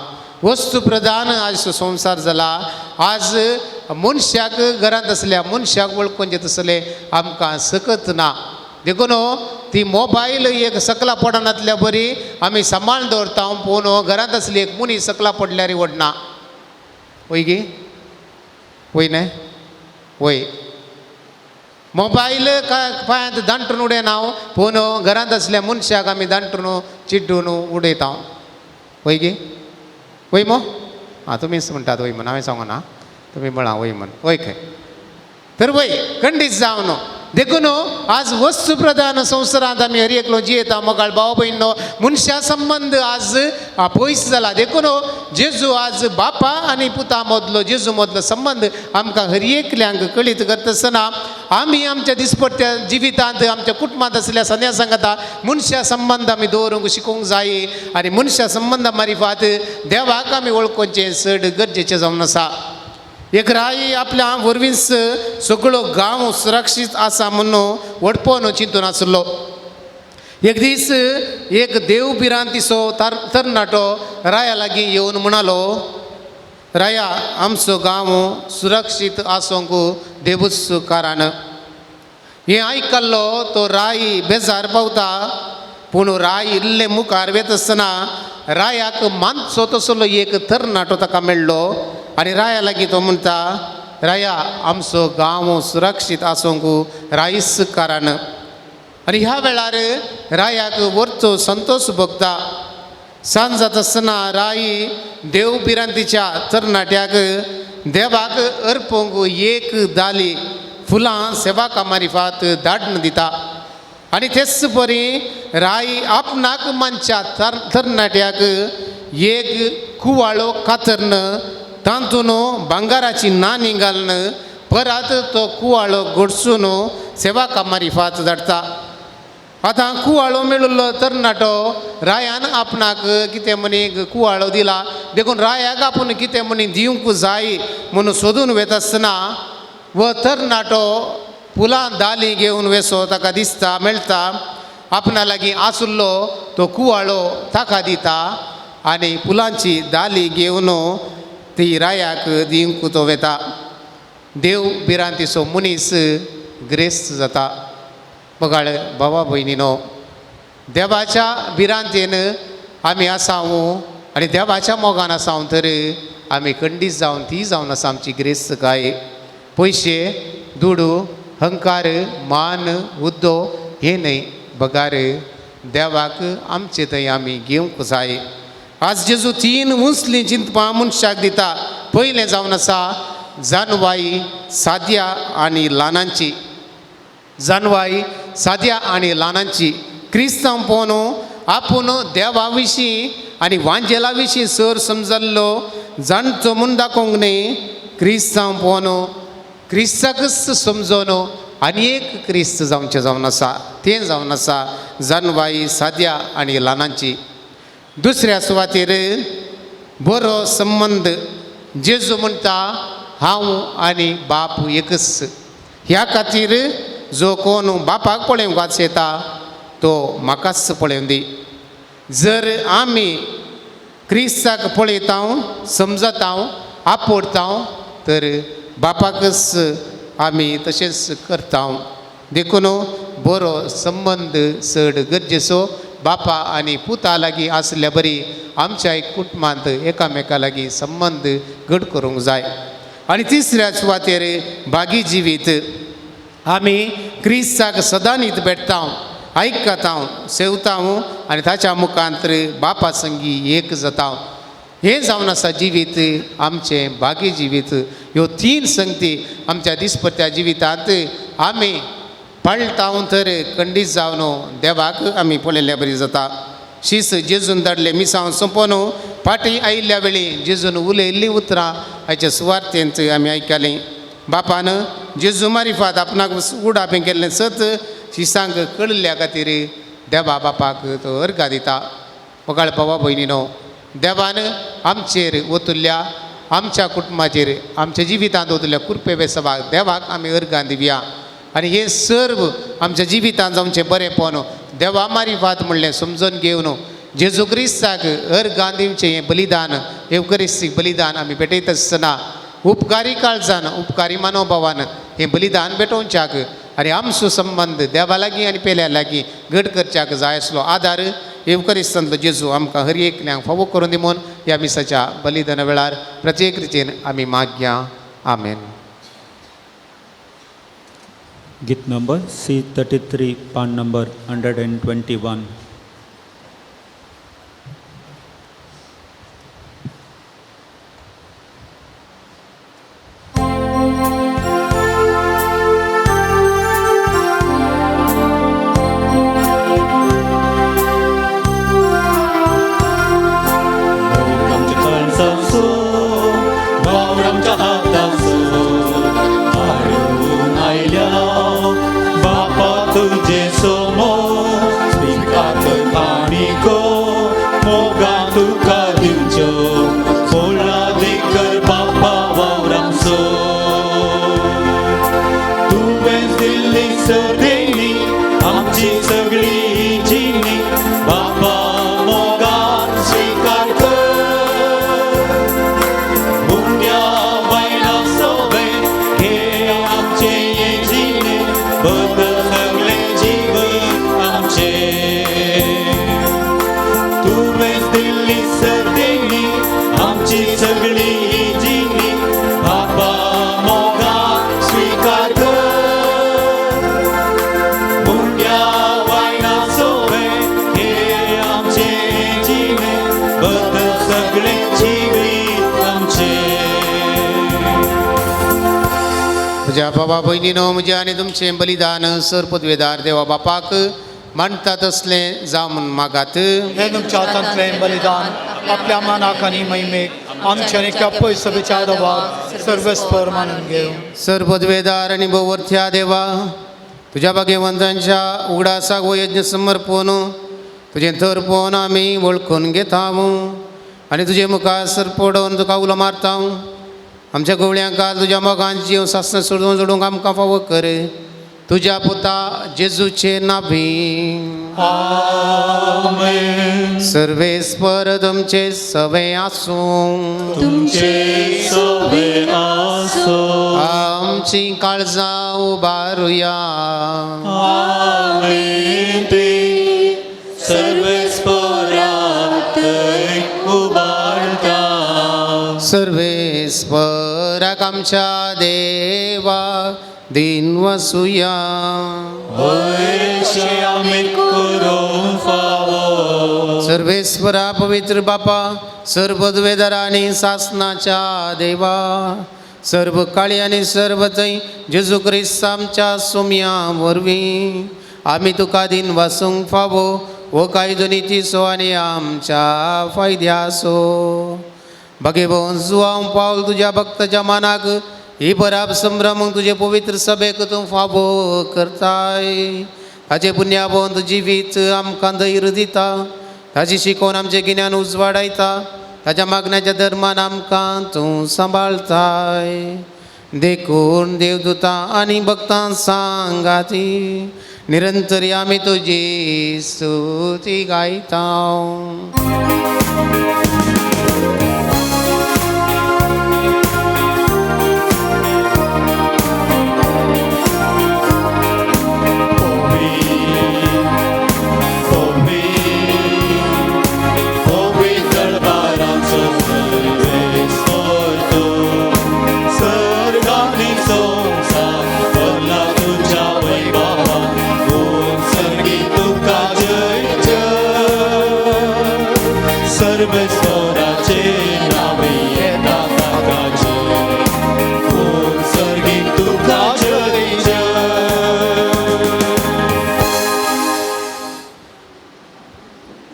वस्तू प्रधान आज संवसार जाला. आज मनशाक घरांत आसल्या मनशाक वळखून जे तसलें आमकां सकत ना. देखून ती मोबायल एक सकला पडनातल्या बरी आमी सांबाळून दवरता, पूण घरांत आसली एक मनीस सकला पडल्यार वडना. वय गी वय न्हय वय मोबायल पांयांत दांटून उडयना हांव, पूण घरांत आसल्या मनशाक आमी दांटून चिड्डून उडयता. वय गी वय मो आं तुमीच म्हणटात वय म्हण, हांवें सांगना, तुमी म्हळां वय म्हण. वय खंय तर वय खंडीत जावन. देखून आज वस्तू प्रधान संवसारांत आमी हर एकलो जियेता. मोगाळ भाव भयणो मनशा संबंद आज पयस जाला. देखून जेजू आज बापा आनी पुता मदलो जेजू मदलो संबंद आमकां हर एकल्यांक कळीत करता आसतना आमी आमच्या दिसपट्ट्या जिवितांत आमच्या कुटुंबांत आसल्या सन्या सांगता मनशा संबंद आमी दवरूंक शिकूंक जाय आनी मनशा संबंदा मारिफात देवाक आमी वळखुचें चड गरजेचें जावन आसा. एक राय आपल्या वरवींच सगळो गांव सुरक्षीत आसा म्हणून वडपोवन चिंतून आसलो. एक दीस एक देव भिरांतीचो तरणाटो राया लागीं येवन म्हणालो, राया आमचो गांव सुरक्षीत आसूंक देवूच कारण. हें आयकल्लो तो राय बेजार पावता, पूण राय इल्ले मुखार वेता आसतना रायाक मानचो तसलो एक तरणाटो ताका मेळ्ळो आनी राया लागीं तो म्हणटा, राया आमचो गांव सुरक्षीत आसूंक रायच कारण. आनी ह्या वेळार रायाक वरचो संतोश भोगता. सांज जाता आसतना राई देव भिरांतीच्या तरणाट्याक देवाक अर्पूंक एक दाली फुलां सेवा कामारिफात धाडून दिता. आनी तेच परी राई आपणाक मानच्या तरणाट्याक एक कुवाळो कातरन तातून भांगाराची नाणी घालून परत तो कुवाळो घडसून सेवा कामारिफात धाडटा. आतां कुवाळो मेळिल्लो तरणाटो रायान आपणाक कितें म्हणी कुवाळो दिला देखून रायाक आपूण कितें म्हणी दिवंक जाय म्हणून सोदून वता आसतना व तरणाटो फुलां दाली घेवन वेसो ताका दिसता मेळटा. आपणा लागीं आशिल्लो तो कुवाळो ताका दिता आनी फुलांची दाली घेवन ती रायाक दिवंक तो वेता. देव भिरांतीचो मनीस ग्रेस्त जाता. बगाळ भावा भयणीनो, देवाच्या भिरांतेन आमी आसाव आनी देवाच्या मोगान आसाव तर आमी खंडीत जावन ती जावन आसा आमची ग्रेस्त काय. पयशे दुडू हंकार मान हुद्दो हे न्हय बगार देवाक आमचे थंय आमी घेवंक जाय. आज जेजू तीन उंचलीं चिंतपां मनशाक दिता. पयलें जावन आसा जानवाई साद्या आनी ल्हानांची. जानवाई साद्या आनी ल्हानांची. क्रिस्तांव पळोवन आपूण देवा विशीं आनी वांजेला विशीं सर समजल्लो जाणचो म्हूण दाखोवंक न्हय. क्रिस्तांव पळोवन क्रिस्ताकच समजोन आनी एक क्रिस्त जावचें जावन आसा तें जावन आसा जानवाई साद्या आनी ल्हानांची. दुसऱ्या सुवातेर बरो संबंद. जेजू म्हणटा हांव आनी बाप एकच. ह्या खातीर जो कोण बापाक पळोवंक वाचयता तो म्हाकाच पळोवं दी. जर आमी क्रिस्ताक पळयता समजता आपोडता तर बापाकच आमी तशेंच करता. देखून बरो संबंद चड गरजेचो. बापा आनी पुता लागीं आसल्या बरी आमच्या एक कुटुंबांत एकामेका लागीं संबंद घट करूंक जाय. आनी तिसऱ्या सुवातेर बागी जिवीत. आमी क्रिस्ताक सदांनीत भेटता आयकता सेवता आनी ताच्या मुखांत बापा संगी एक जाता. हें जावन आसा जिवीत आमचें बागी जिवीत. ह्यो तीन संगती आमच्या दिसपट्ट्या जिवितांत आमी पाळटा तर खंडीत जावन देवाक आमी पळयल्ल्या बरी जाता. शीस जेजून धाडलें मिसांव सोंपोवन फाटीं आयिल्ल्या वेळी जेजून उलयल्लीं उतरां हाच्या सुवार्थेंत आमी आयकलीं. बापान जेजू मारिफात आपणाक उडापें केल्लें सत शिसांक कळिल्ल्या खातीर देवा बापाक तो अर्गा दिता. पगाळ बाबा भयणीनो, देवान आमचेर ओतुल्ल्या आमच्या कुटुंबाचेर आमच्या जिवितांत ओतुल्ल्या कृपे बेसवाक देवाक आमी अर्गां दिवया आनी हें सर्व आमच्या जिवितांत जावचें बरेंपण देवा मारिफात म्हणलें समजून घेवन जेजू क्रिस्ताक अर्गां दिवचें हें बलिदान येवकरिस्तीक बलिदान आमी भेटयत आसतना उपकारी काळजान उपकारी मनोभावान हें बलिदान भेटोवच्याक आनी आमचो संबंद देवा लागीं आनी पेल्या लागीं घट करच्याक जाय आसलो आदार येवकरिस्तांतलो जेजू आमकां हर एकल्यांक फावो करून दी म्हूण ह्या मिसाच्या बलिदाना वेळार प्रत्येक रितीन आमी मागया. आमेन. गीत नंबर C33, पान नंबर 121. स्वीकार कर. मुंड्या म्हज्या बाबा भयणीनो, म्हजें आनी तुमचें बलिदान सर पदवेदार देवा बापाक मानता तसलें जावं म्हूण मागात. हे तुमच्या हातांतलें बलिदान आपल्या मानाक आनी महिमेक आमच्या आनी पय सभेच्या दवाक सर्वेस्पर मानून घेवं. सर पदवेदार आनी भोवर्थ्या देवा, तुज्या भाग्यवंतांच्या उगडासाक हो यज्ञ समर्पण तुजें थर पळोवन आमी वळखून घेता आनी तुजे मुखार सर पडोवन तुका उलो मारता. आमच्या गवळ्यांक काल तुज्या मोगान जीव सासणां सोडून जोडूंक आमकां फावो कर तुज्या पुता जेजूचे नावी. आमेन. सर्वेस्पर तुमचे सवे आसूं. तुमचे सवे आसूं. आमची काळजां उबारुया. आमेन. ते सर्वेस्परात उबारता. सर्वेस्पराक आमच्या देवा दिन वसुया. हयशे आमी करूंक फावो. सर्वेस्परा पवित्र बापा, सर्व आनी सासनाच्या देवा, सर्व काळी आनी सर्व थंय जेजू क्रिस्त आमच्या सोम्या वरवीं आमी तुका दिन वासूंक फावो हो कायदो नितीचो आनी आमच्या फायद्याचो. भगेभोवन जुवांव पावल तुज्या भक्ताच्या मानाक ही पराब संभ्रम तुजे पवित्र सभेक तूं फावो करताय. ताचे पुण्याभोवन तूं जिवीत आमकां धैर्य दिता, ताची शिकोवन आमचें गिन्यान उजवाडायता, ताच्या मागण्याच्या धर्मान आमकां तूं सांबाळताय. देखून देवदूतां आनी भक्तां सांगाती निरंतर आमी तुजी स्तुती गायता.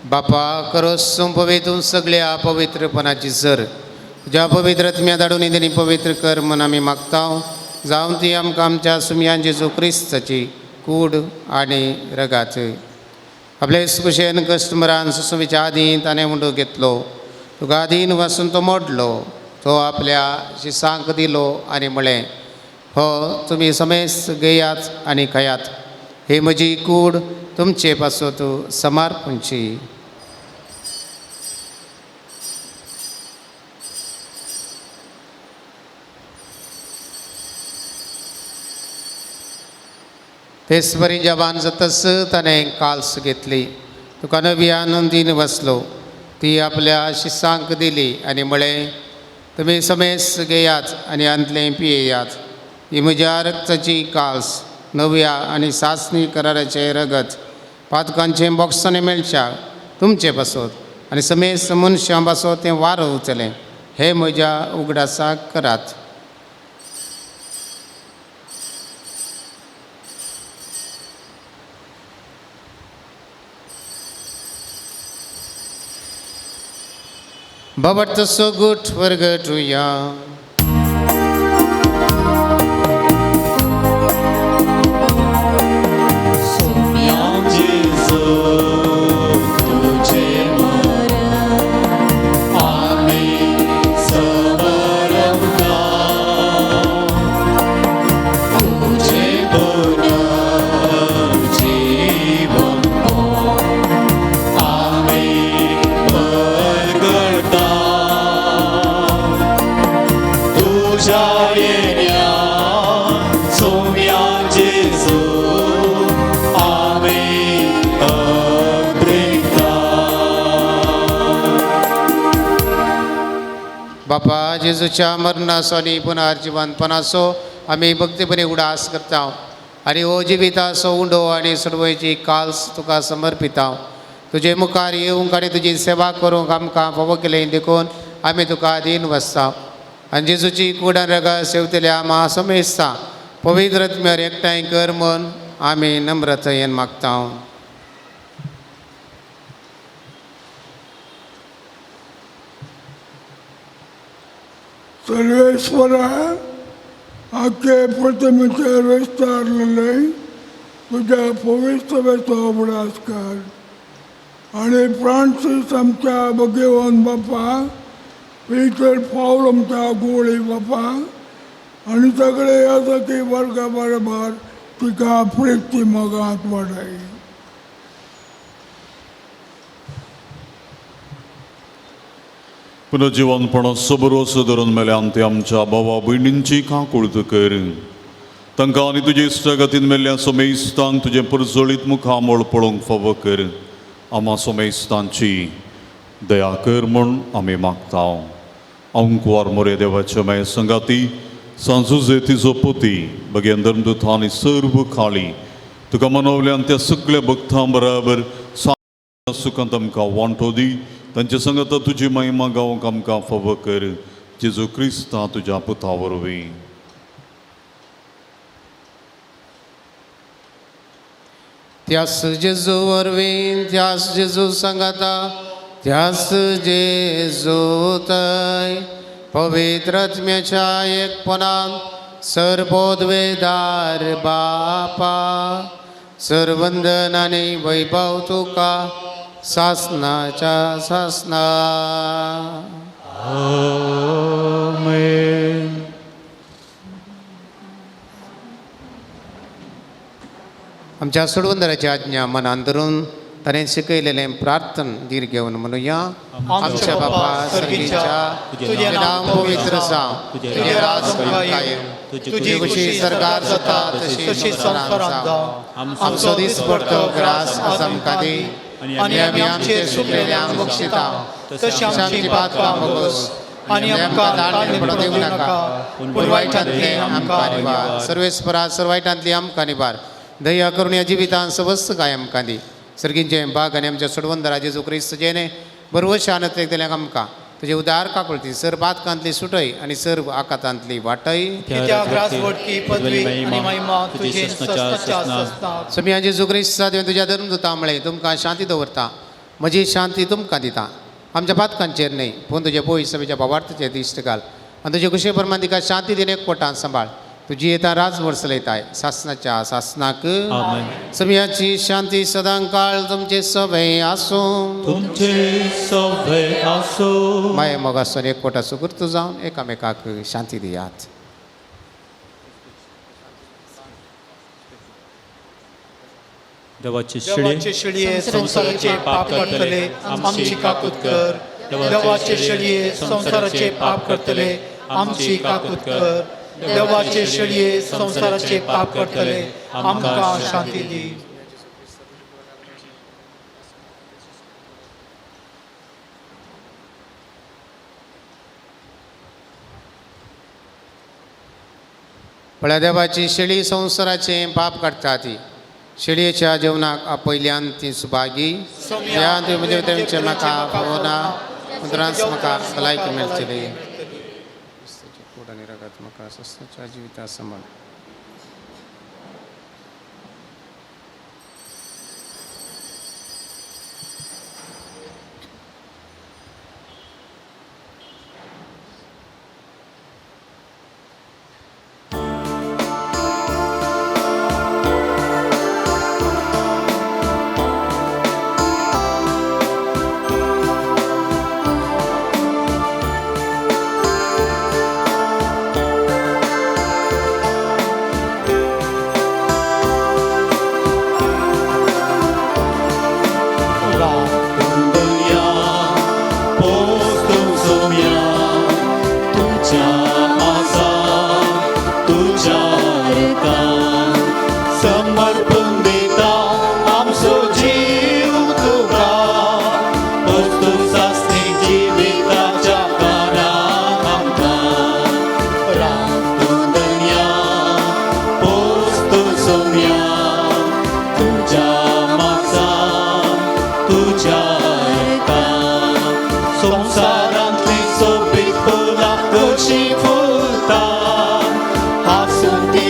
बापा करो संपवेतून सगळ्या पवित्रपणाची सर तुज्या पवित्र आत्म्या धाडून तेणी पवित्र कर म्हूण आमी मागता. जावं ती आमकां आमच्या सुमयान जेजू क्रिस्ताची कूड आनी रगात. आपले कुशेन कस्टमरान सुसुमीच्या आदीं ताणें उंडो घेतलो, तुका आदीन वासून तो मोडलो, तो आपल्या शिसांक दिलो आनी म्हळें, हो तुमी समेस्त घेयात आनी खायात, ही म्हजी कूड तुमचे पासत समर्पणची. तेच परी जवान जातच ताणें काल्स घेतली, तुका नवी आनंदीन बसलो, ती आपल्या शिसांक दिली आनी म्हळें, तुमी समेस्त घेयात आनी आंतलें पियेयात, ही म्हज्या रक्ताची काल्स नव्या आनी सासणी कराराचें रगत पातकांचें बॉक्सांनी मेळच्या तुमचे पासत आनी समेस्त मनशां पासत तें वारोवतलें, हें म्हज्या उगडासाक करात. बाबा so good वर्गटुया. बापा जेजूच्या मरणाचो आनी पुनर्जिवनपणाचो आमी भक्तीपणी उडास करता आनी हो जिविताचो उंडो आनी सोडवयची काल्स तुका समर्पिता. तुजे मुखार येवंक आनी तुजी सेवा करूंक आमकां फावो केलें देखून आमी तुका दीन बसता आनी जेजूची कुडान रगा सेवतल्या महासमेस्ता पवित्र आत्म्यार एकठांय कर म्हूण आमी नम्रतायेन मागता. सर्वेश्वरा आख्खे प्रतिमेचे रस्तारलेले तुज्या पवित्रवेचो उगडास कर आनी फ्रांसीस आमच्या भगेवन बापा, पीटर पावल आमच्या गोळी बापा आनी सगळे याजकी वर्गा बरोबर तिका प्रिती मोगांत वाडय. पुनर्जिवनपणा सबरोस धरून मेल्यान ते आमच्या भावा भयणींची काकूळत कर. तांकां आनी तुजे इश्टागतीन मेल्ल्या सोमेस्तांक तुजें परजळीत मुखामळ पळोवंक फावो कर. आमा सोमेस्तांची दया कर म्हूण आमी मागता. अंकुवार मोरे देवाच्या माय संगाती सांजुजे तिजो पोती बगेन धर्मदूत आनी सर्व खाली तुका मनवल्यान त्या सगळ्या भक्तां बराबर सुखांत आमकां वांटो दी. तांचे संगत तुजी महिमा गावंक आमकां फावो कर. जेजू क्रिस्ता तुज्या पुता वरवीं. त्यास जेजू वरवीं, त्यास जेजू सांगाता, त्यास जेजू तय पवित्र आत्म्याच्या एकपणान सर्वोद्वेदार बापा सर्वंदन आनी वैभव तुका सासनाच्या सासना. आमेन. आमच्या सोडवंदराची आज्ञा मनान धरून ताणें शिकयलेलें प्रार्थन धीर घेवन म्हणुया. आमच्या बापा सर्गीच्या, तुजें नांव पवित्र जावं, तुजें राज कायम, तुजी खुशी सरकार जाता तशी संवसारांत जावं. आमचो दिसपडतो ग्रास आज आमकां दी आनी आमी आमचे सुकलेल्यांक बक्षिता तशी आमची पातकां भोगोस आनी आमकां ताळणे पडूं दिवं नाका, पूण वायटांतले आमकां निवार. सर्वेस्परा सर्व वायटांतली आमकां निवार. दया करून ह्या जिवितान सवस्त काय आमकां दी. सर्गींचे बाग आनी आमच्या सोडवंदरा जेजू क्रिस्त जेणे बरवश आनंद दिल्याक आमकां तुजे उदार काकुळती सर पातकांतली सुटय आनी सर्व आकातांतली वाटय. कित्याक राजवटकी पदवी आनी महिमा तुजी ससनाच्या ससनाक. समिया जेजू क्रिस्ता देव तुज्या धर्मदूता म्हळें तुमकां शांती दवरता, म्हजी शांती तुमकां दिता. आमच्या पातकांचेर न्हय पूण तुजे पोय सभेच्या भावार्थाचेर दिश्ट घाल आनी तुजे कुशे प्रमाण तिका शांती दिवन एक पोटान सांबाळ. तुजी येता राजवट चलयताय सासनाच्या सासनाक. समियाची शांती सदांकाळ तुमचे सभे आसूं. तुमचे सभे आसूं. माये मोग आसून एक पोटा सुकृत जावन एकामेकाक शांती दियात. देवाचे देवाचे शेळये संवसाराचे पाप करतले आमची काकूत कर. देवाचे शेळये संवसाराचे पाप करतले आमची काकूत कर. देवाचे शेळये संवसाराचे पाप करतले आमकां शांती दी. पळया देवाची शेळी संवसाराचे पाप काडटा ती शेळयेच्या जेवणाक आपयल्यान ती सुभागी. ह्या तुवें तेमचें म्हाका पळोवना मुद्रांस म्हाका भलायकी मेळटली. कूड आनी रगत म्हाका सस्ताच्या जिविता सांबाळ. संवसारांतली सोबीत फुलां कशी फुलता, हांसून ती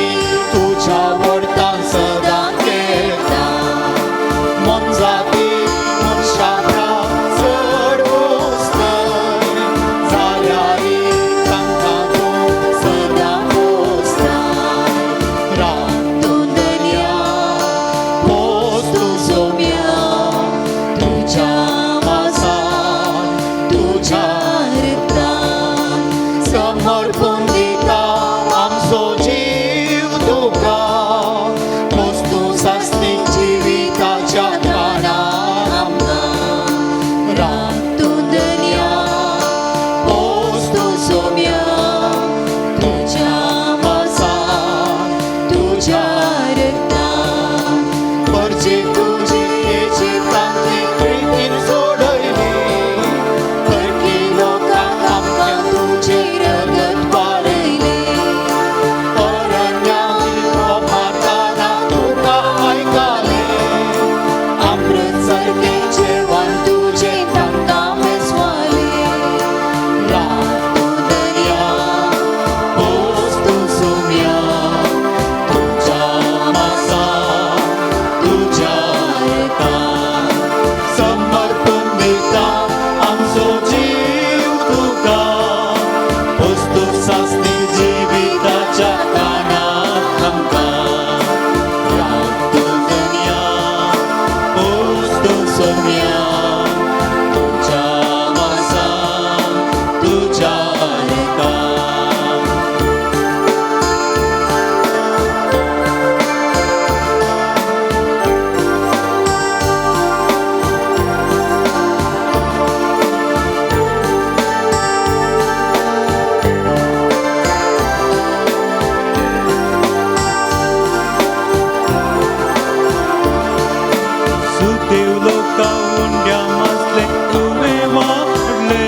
तुवें वाडले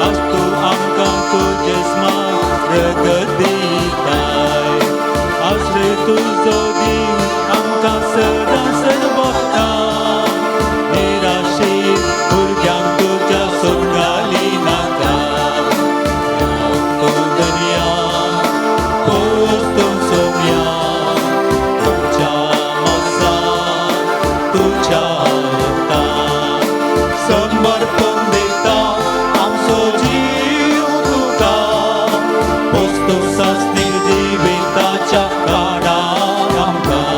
आज तूं आमकां तुजें स्मारक दिताय आश्रय तुजो दिव आमकां सदां सर्वता निराशी भुरग्यांक तुज्या सोडून घाली नाका तूं दर्या पोस तूं सोम्या तुज्या मोसा तुज्या रक्तान समर्पण दिता आमचो जीव तुका पोस तूं सासणी जिविताच्या काळार आमकां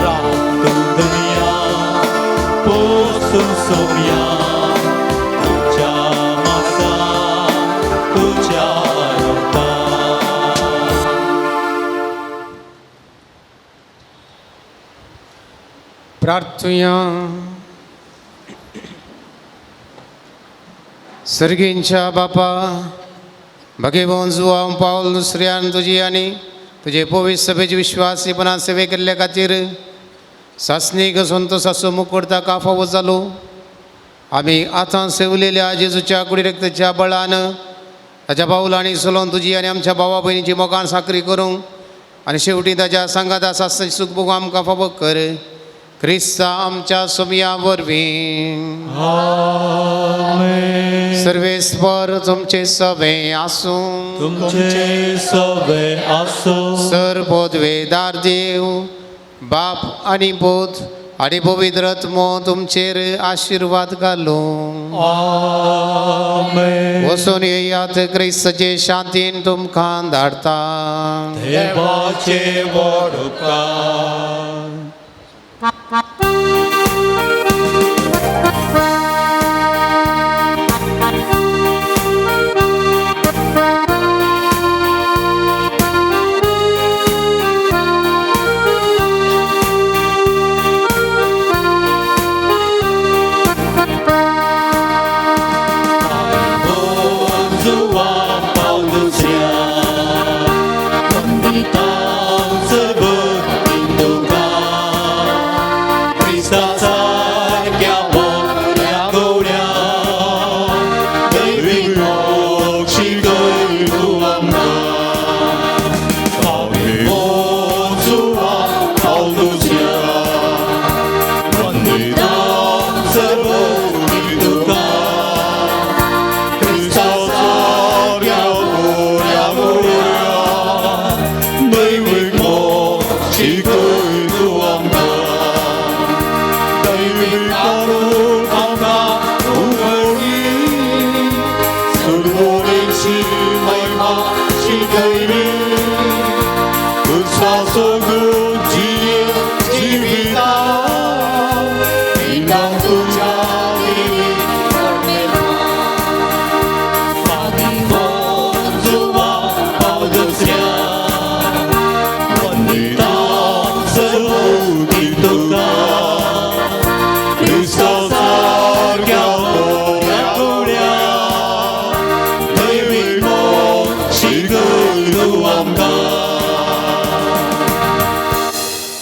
राव तूं दर्या पोस तूं सोम्या तुज्या मासा तुज्या रक्तान. प्रार्थुया. सर्गींच्या बापा, भगेवन जुवांव पावल दुसऱ्यान तुजी आनी तुजे पवित्र सभेचे विश्वासीपणान सेवे केल्ल्या खातीर सासणीक संतोसाचो मुकुट ताका फावो जालो. आमी आतां सेवलेल्या जेजूच्या कुडी रक्ताच्या बळान ताच्या पावलांनी चलोवन तुजी आनी आमच्या भावा भयणीची मोगान साकरी करूंक आनी शेवटी ताच्या सांगाता सासणाचें सूख भोगूंक आमकां फावो कर, क्रिस्ता आमच्या सोमया वरवीं. आमेन. सर्वेस्पर तुमचे सवे आसूं. तुमचे सवे आसो. सर पदवेदार देव बाप आनी पूत आनी पवित्र आत्मो तुमचेर आशिर्वाद घालूं. आमेन. वचून येयात, क्रिस्ताचे शांतीन तुमकां धाडता. देवाचे व्हड उपकार.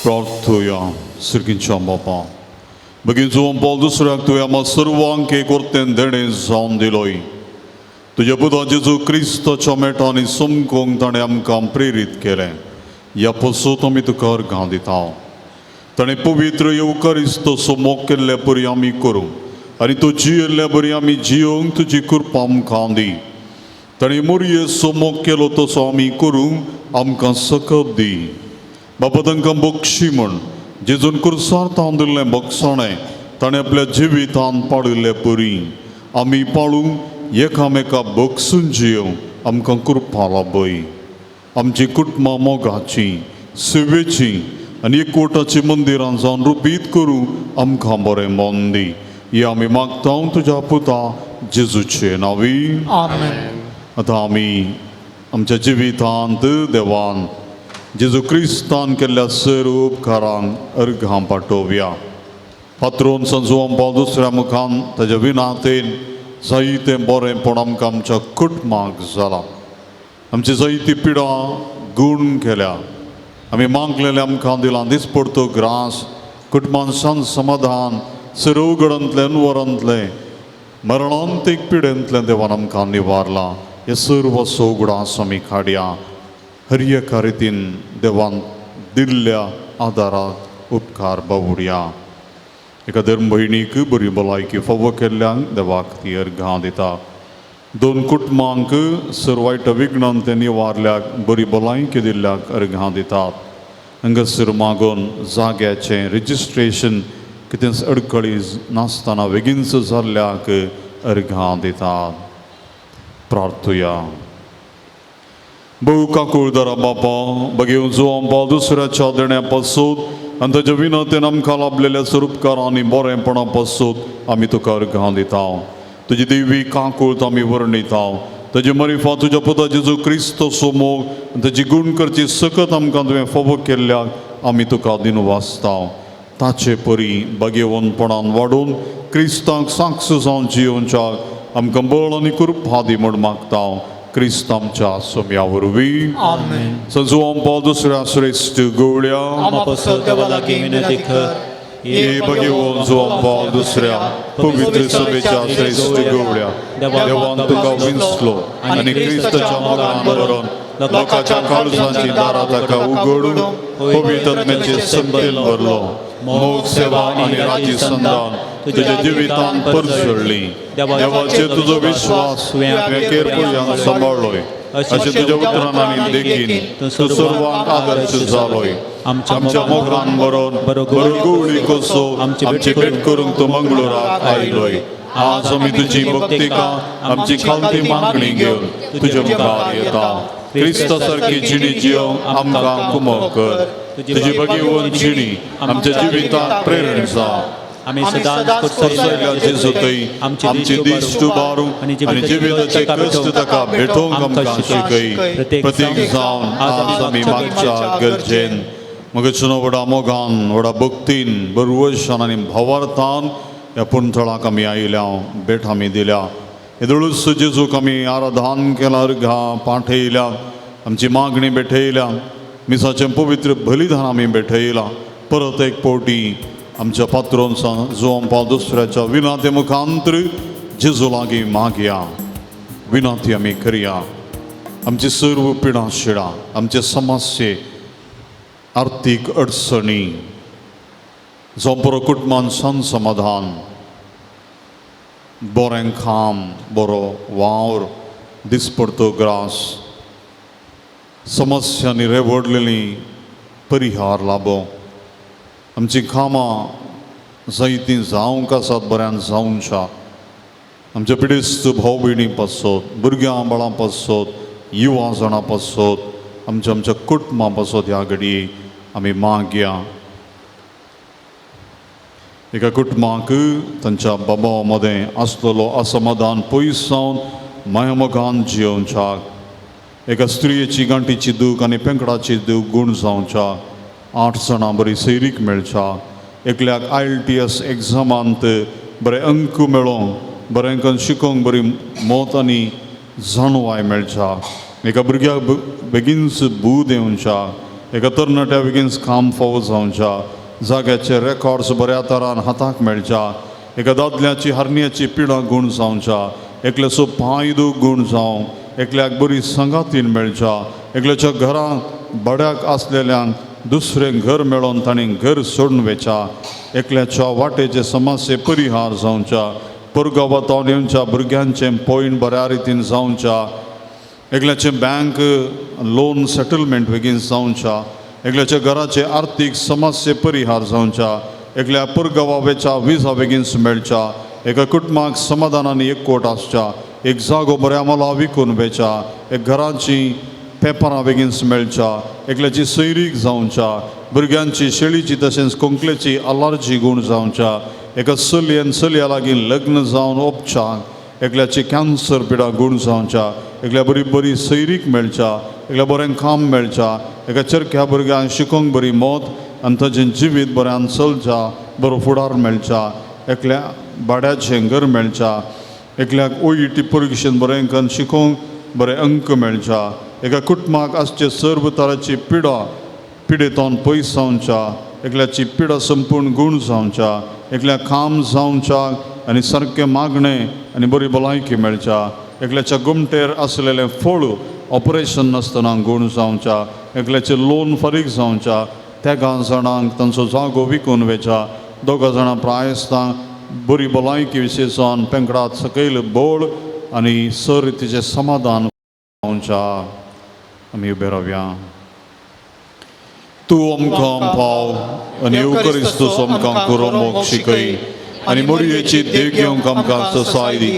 प्रार्थुया. सिरकींच्या बापा, बगीन जुवान पावल दुसऱ्याक तुवें आमकां सर्वांक एक वर्तेन देणें जावन दिलोय. तुज्या पुता जेजू क्रिस्ताच्या मेटांनी समकोंक ताणें आमकां प्रेरीत केलें. ह्या पसत आमी तुका अर्घां दिता. ताणें पवित्र येवकारिस्त मोग केल्ले परी आमी करूंक आनी तूं जियेल्ले बरी आमी जियोंक तुजी कृपा आमकां दी. ताणें मोरये मोग केलो तसो आमी करूंक आमकां सकत दी. बाबा, तांकां बक्षी म्हण जेजून कुर्सार तावन दिल्लें बक्षाणें ताणें आपल्या जिवितान पाडिल्ले परी आमी पाळूंक एकामेका बक्षून जियोवंक आमकां कृपा लाभय. आमची कुटुंबां मोगाचीं, सेवेचीं आनी एकवटाचीं मंदिरां जावन रुपीत करूं आमकां बरें मन दी. हें आमी मागता तुज्या पुता जेजूचे नांवी. आमेन. आतां आमी आमच्या जिवितांत देवान जेजू क्रिस्तान केल्ल्या सर उपकारांक अर्घां पाठोवया. पात्रोन संजुवान पावल दुसऱ्या मुखान ताज्या विनातेन जायतें बरेंपण आमकां आमच्या कुटुंबाक जालां. आमची जायती पिडा गूण केल्या. आमी मागलेलें आमकां दिलां दिसपडतो ग्रास, कुटुंबान शांत समाधान सर्व गडांतलें वरांतलें मरणांतीक पिडेंतलें देवान आमकां निवारलां. हे सर्व सोगडास आमी काडया. हर एका रितीन देवान दिल्ल्या आदाराक उपकार बावुडया. एका धर्म भयणीक बरी भलायकी फावो केल्ल्यांक देवाक ती अर्घां दिता. दोन कुटुंबांक सर वायट विघ्नांतलें निवारल्याक बरी भलायकी दिल्ल्याक अर्घां दितात. हांगासर मागून जाग्याचें रजिस्ट्रेशन कितेंच अडखळी नासतना बेगीनच जाल्ल्याक अर्घां दितात. प्रार्थुया. भोव काकुळदारा बापा, बगेवन जुवांपा दुसऱ्याच्या देण्या पासून आनी ताच्या विनंतीन आमकां लाभलेल्या स्वरुपकार आनी बरेंपणा पासून आमी तुका अर्घां दिता. तुजी देवी काकुळत आमी वर्णिता. ताजी मरिफा तुज्या पुता जेजू क्रिस्त मोग आनी ताजी गूण करची सकत आमकां तुवें फावो केल्ल्याक आमी तुका दिनवासता. ताचे परी बगेवनपणान वाडून क्रिस्तांक साक्ष जावन जियोवच्याक आमकां बळ आनी कृपा दी म्हूण मागता. क्रिस्त आमच्या सोम्या वरवीं. आमेन. संजुआंपा दुसऱ्या श्रेश्ठ गवळ्या आमा पासत देवा लागीं विनंती कर. हे भगेवन जुआंपा दुसऱ्या पवित्र सभेच्या श्रेश्ठ गवळ्या, देवान तुका विंचलो आनी क्रिस्ताच्या मोगान भरून लोकांच्या काळजांची दारां ताका उगडून पवित्र आत्म्याचे संतेन भरलो. मोग, सेवा आनी राजी संदान तुज्या जिवितान परजळ्ळी. देवाचेर तुजो विश्वास तुवें केरपळयान सांबाळ्ळोय. अशें तुज्या उतरान आनी देखीन तूं सर्वांक आदर्श जालोय. आमच्या मोगान भरोन बरो गवळी कसो आमची भेट करूंक तूं मंगळुराक आयलोय. आज आमी तुजी भक्तिका आमची खालती मागणी घेवन तुज्या मुखार येता. क्रिस्ता सारकी जिणी जियोंक आमकां कुमक कर. तुजी भगेवन जिणी आमच्या जिविताक प्रेरण जा. आमी सदांच सगळ्या जेजू थंय आमची दिश्ट उबारू आनी जिविताचे कश्ट ताका भेटोवंक आमकां शिकय. प्रतीक जावन आज आमी मागच्या गरजेन मगचनो व्हडा मोगान, व्हडा भक्तीन, बरवशान आनी भावार्थान ह्या पुणथळाक आमी आयल्या, भेट आमी दिल्या. येदोळूच जेजूक आमी आराधन केलां, अर्घां पाठयल्या, आमची मागणी भेटयल्या, मिसाचें पवित्र बलिदान आमी भेटयलां. परत एक पावटी आमच्या पात्रोन जुवांपा दुसऱ्याच्या विनाते मुखांतर जेजू लागीं मागया, विनाती आमी करया. आमची सर्व पिडां शिडां, आमचे समस्ये, आर्थीक अडचणी, जावं पुरो कुटुंबान सन समाधान, बरें काम, बरो वावर, दिसपडतो ग्रास, समस्यांनी रेवडलेली परिहार लाबो. आमचीं कामां जायतीं जावंक आसात बऱ्यान जावच्या. आमच्या पिडेस्त भाव भयणी पासत, भुरग्यां बाळां पासत, युवा जाणां पासत, आमच्या आमच्या कुटुंबां पासत ह्या घडये आमी मागया. एका कुटुंबाक तांच्या बाबा मदें आसलेलो असमाधान पयस जावन मायामोगान जियोवच्याक, एका स्त्रियेची गांठीची दूख आनी पेंकडाची दूख गूण जावच्या, 8 जाणां बरी सैरीक मेळच्या, एकल्याक IELTS एग्जामांत बरे अंक मेळोवंक, बरें करून शिकोवंक बरी मत आनी जाणवाय मेळच्या, एका भुरग्याक बेगीनच बूद येवच्या, एका तरणाट्या बेगीनच काम फावो जावच्या, जाग्याचे रेकॉर्ड्स बऱ्या तरान हाताक मेळच्या, एका दादल्याची हरण्याची पिडां गूण जावच्या, एकल्याचो पांय दूख गूण जावं, एकल्याक बरी संगातीन मेळच्या, एकल्याच्या घरांत भाड्याक आसलेल्यांक दुसरें घर मेळोवन तांणी घर सोडून वेच्या, एकल्याच्या वाटेचे समस्ये परिहार जावच्या, परगांवांत येवच्या भुरग्यांचें पॉयंट बऱ्या रितीन जावच्या, एकल्याचें बँक लोन सेटलमेंट बेगीन जावच्या, एकल्याच्या घराचे आर्थीक समस्ये परिहार जावच्या, एकल्या परगांवा विजा बेगीन मेळच्या, एका कुटुंबाक समाधान आनी एकवट आसच्या, एक जागो बऱ्या मोला विकून वेच्या, एक घराची पेपरां बेगीन मेळच्या, एकल्याची सैरीक जावच्या, भुरग्यांची शेळीची तशेंच कोंकलेची अलार्जी गूण जावच्या, एका चलयेन चलया लागीं लग्न जावन ओपच्याक, एकल्याची कॅन्सर पिडा गूण जावच्या, एकल्या बरी बरी सैरीक मेळच्या, एकल्या बरें काम मेळच्या, एका चरख्या भुरग्यांक शिकोवंक बरी मत आनी ताचें जिवीत बऱ्यान चलच्या, बरो फुडार मेळच्या, एकल्या भाड्याचें घर मेळच्या, एकल्याक OET परिक्षेन बरें करून शिकोवंक बरे अंक मेळच्या, एका कुटुंबाक आसचे सर्व तराची पिडा पिडेतोन पयस जावच्या, एकल्याची पिडा संपूर्ण गूण जावच्या, एकल्या काम जावच्याक आनी सारकें मागणें आनी बरी भलायकी मेळच्या. एकल्याच्या गुमटेर आसलेलें फळ ऑपरेशन नासतना गूण जावच्या. एकल्याचें लोन फारीक जावच्या. तेगां जाणांक तांचो जागो विकून वेच्या. दोगां जाणां प्रायस्तांक बरी भलायकी विशेषान पेंकडात सकयल बळ आनी सर तिचें समाधान जावच्या. आमी उबे रावया. तूं आमकां पाव आनी येवकरिस्तूस आमकां करो शिकय आनी मोरयेची देख घेवंक आमकां ससाय दी.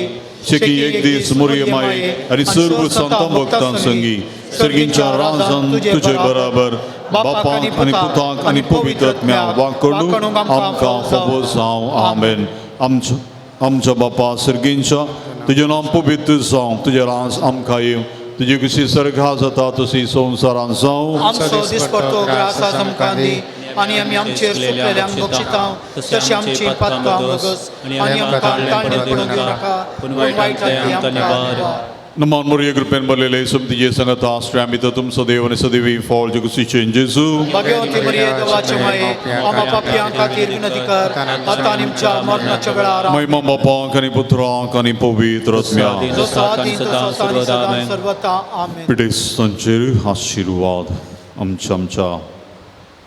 शेकी एक दीस मोरये माये आनी सर्व संतां भक्तां संगी सर्गींच्या राजान तुजे बराबर बापाक आनी पुताक आनी पवित्र आत्म्याक वांकडून आमकां फावो जावं. आमेन. आमच्या आमच्या बापा सर्गींच्या, तुजें नांव पवित्र जावं, तुजें राज आमकां येवं, तुजी कशी सर्गा जाता तशी संवसारांत जावं. आमचो दिसपडतो ग्रास आज आमकां दी आनी आमी आमचेर चुकलेल्यांक बक्षितांव तशी आमची पातकां भोगस आनी आमकां ताळणेंत पडूंक दिवं नाका, पूण वायटांतलें आमकां निवार. नमान मोरये कृपेन भरलेले सुमतीचे संगत आश्रय आमी तर तुमचो देव आनी सदैवी फॉल जेकुसीचें जेजू. भाग्यवती मरिये देवाचे माये, आमा पापयां खातीर विनंती कर आतां आनी आमच्या मरणाच्या वेळार. महिमा बापाक आनी पुत्राक आनी पवित्र आत्म्याक. जसो आदी तसो आनी सदां सर्वता. आमेन. पिडेस्तांचेर आशिर्वाद आमच्या आमच्या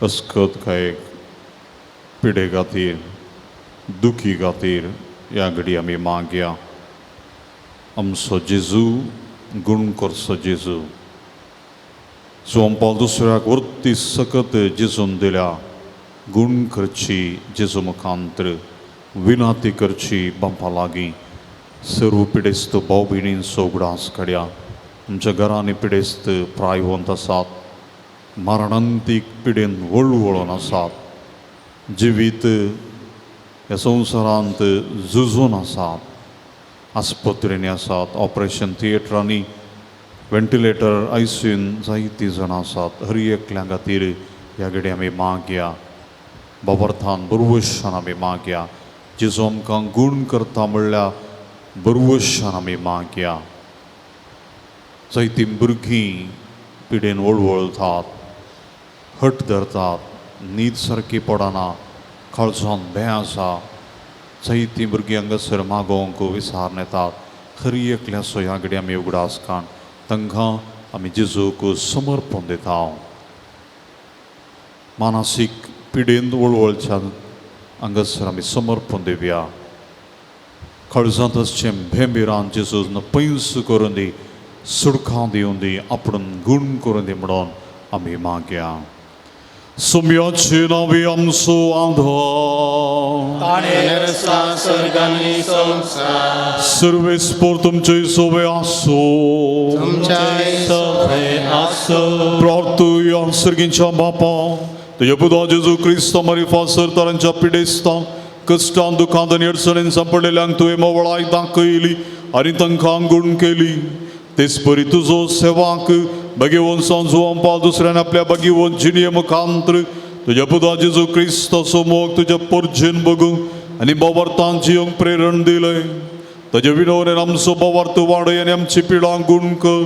अस्कत काय पिडे खातीर दुखी खातीर ह्या घडी आमी मागया. आमचो जेजू गुण करचो जेजू सोंपाल दुसऱ्याक वृत्ती सकत जेजून दिल्या. गुण करची जेजू मुखांत्र विनाती करची बापा लागीं. सर्व पिडेस्त भाव भयणींचो उगडास काडया. आमच्या घरांनी पिडेस्त प्रायवंत आसात, मरणांतीक पिडेन वळवळून आसात, जिवीत ह्या संवसारांत झुजून आसात, आस्पत्रेंनी आसात, ऑपरेशन थिएटरांनी, व्हेंटिलेटर आयसीयून जायतीं जाणां आसात. हर एकल्या खातीर ह्या घडी आमी मागया. बाबर्थान बरवशान आमी मागया. जेजू आमकां गूण करता म्हणल्यार बरवशान आमी मागया. जायतीं भुरगीं पिडेन वळवळतात, हट धरतात, न्हीद सारकी पडना, काळजान भें आसा. जायतीं भुरगीं हांगासर मागोवंक विसार येतात. हर एकल्याचो ह्या घडी आमी उगडास काण तांकां आमी जेजूक समर्पण दिता. मानसीक पिडेन वळवळच्या हांगासर आमी समर्पण दिवया. काळजांत आसचें भेंबिरान जेजून पयस करून दी, सुडकां दिवन दी, आपण गूण करून दी म्हणून आमी मागया. सुम्याचे नांवे आमचो आधार सर्वेस्पोर तुमचे सोवे आसो. प्रार्थुया. सर्गींच्या बापा, तुज्या पुता जेजू क्रिस्त मारिफा सरतारांच्या पिडेस्तांक कश्टान दुखांत आनी अडचणीन सांपडलेल्यांक तुवें मोवळाय दाखयली आनी तांकां गूण केली. तेच परी तुजो सेवाक भगेवन सांजू दुसऱ्यान आपल्या भगेवन जिणये मुखांत्र तुज्या पुता जेजू क्रिस्ताचो मोग तुज्या पोरजेन बगूंक आनी बावार्थान जियोंक प्रेरण दिलंय. ताजे विनवणेन आमचो बावार्थ वाडय आनी आमची पिडां गूण कर.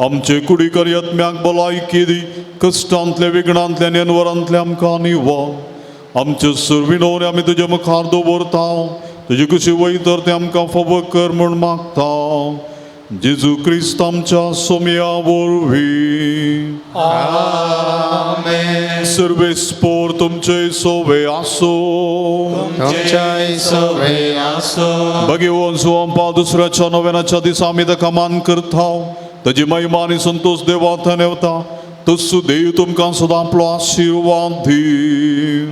आमचे कुडीक आनी आत्म्याक भलायकी दी. कश्टांतले विघ्नांतले आनी अनवरांतले आमकां निवा. आमचे सुर विनवणे आमी तुज्या मुखार दवरता. तुजी कशी वय तर तें आमकां फावो कर म्हूण मागता. जेजू क्रिस्त आमच्या सोम्या वरवीं. सर्वेस्पोर तुमचे सोवे आसो. भगेवन सुअंपा दुसऱ्याच्या नव्यानाच्या दिसा आमी ताका मान करता. ताजी महिमा आनी संतोश देवा थंय येता. तस्सू देव तुमकां सदां आपलो आशिर्वाद दी.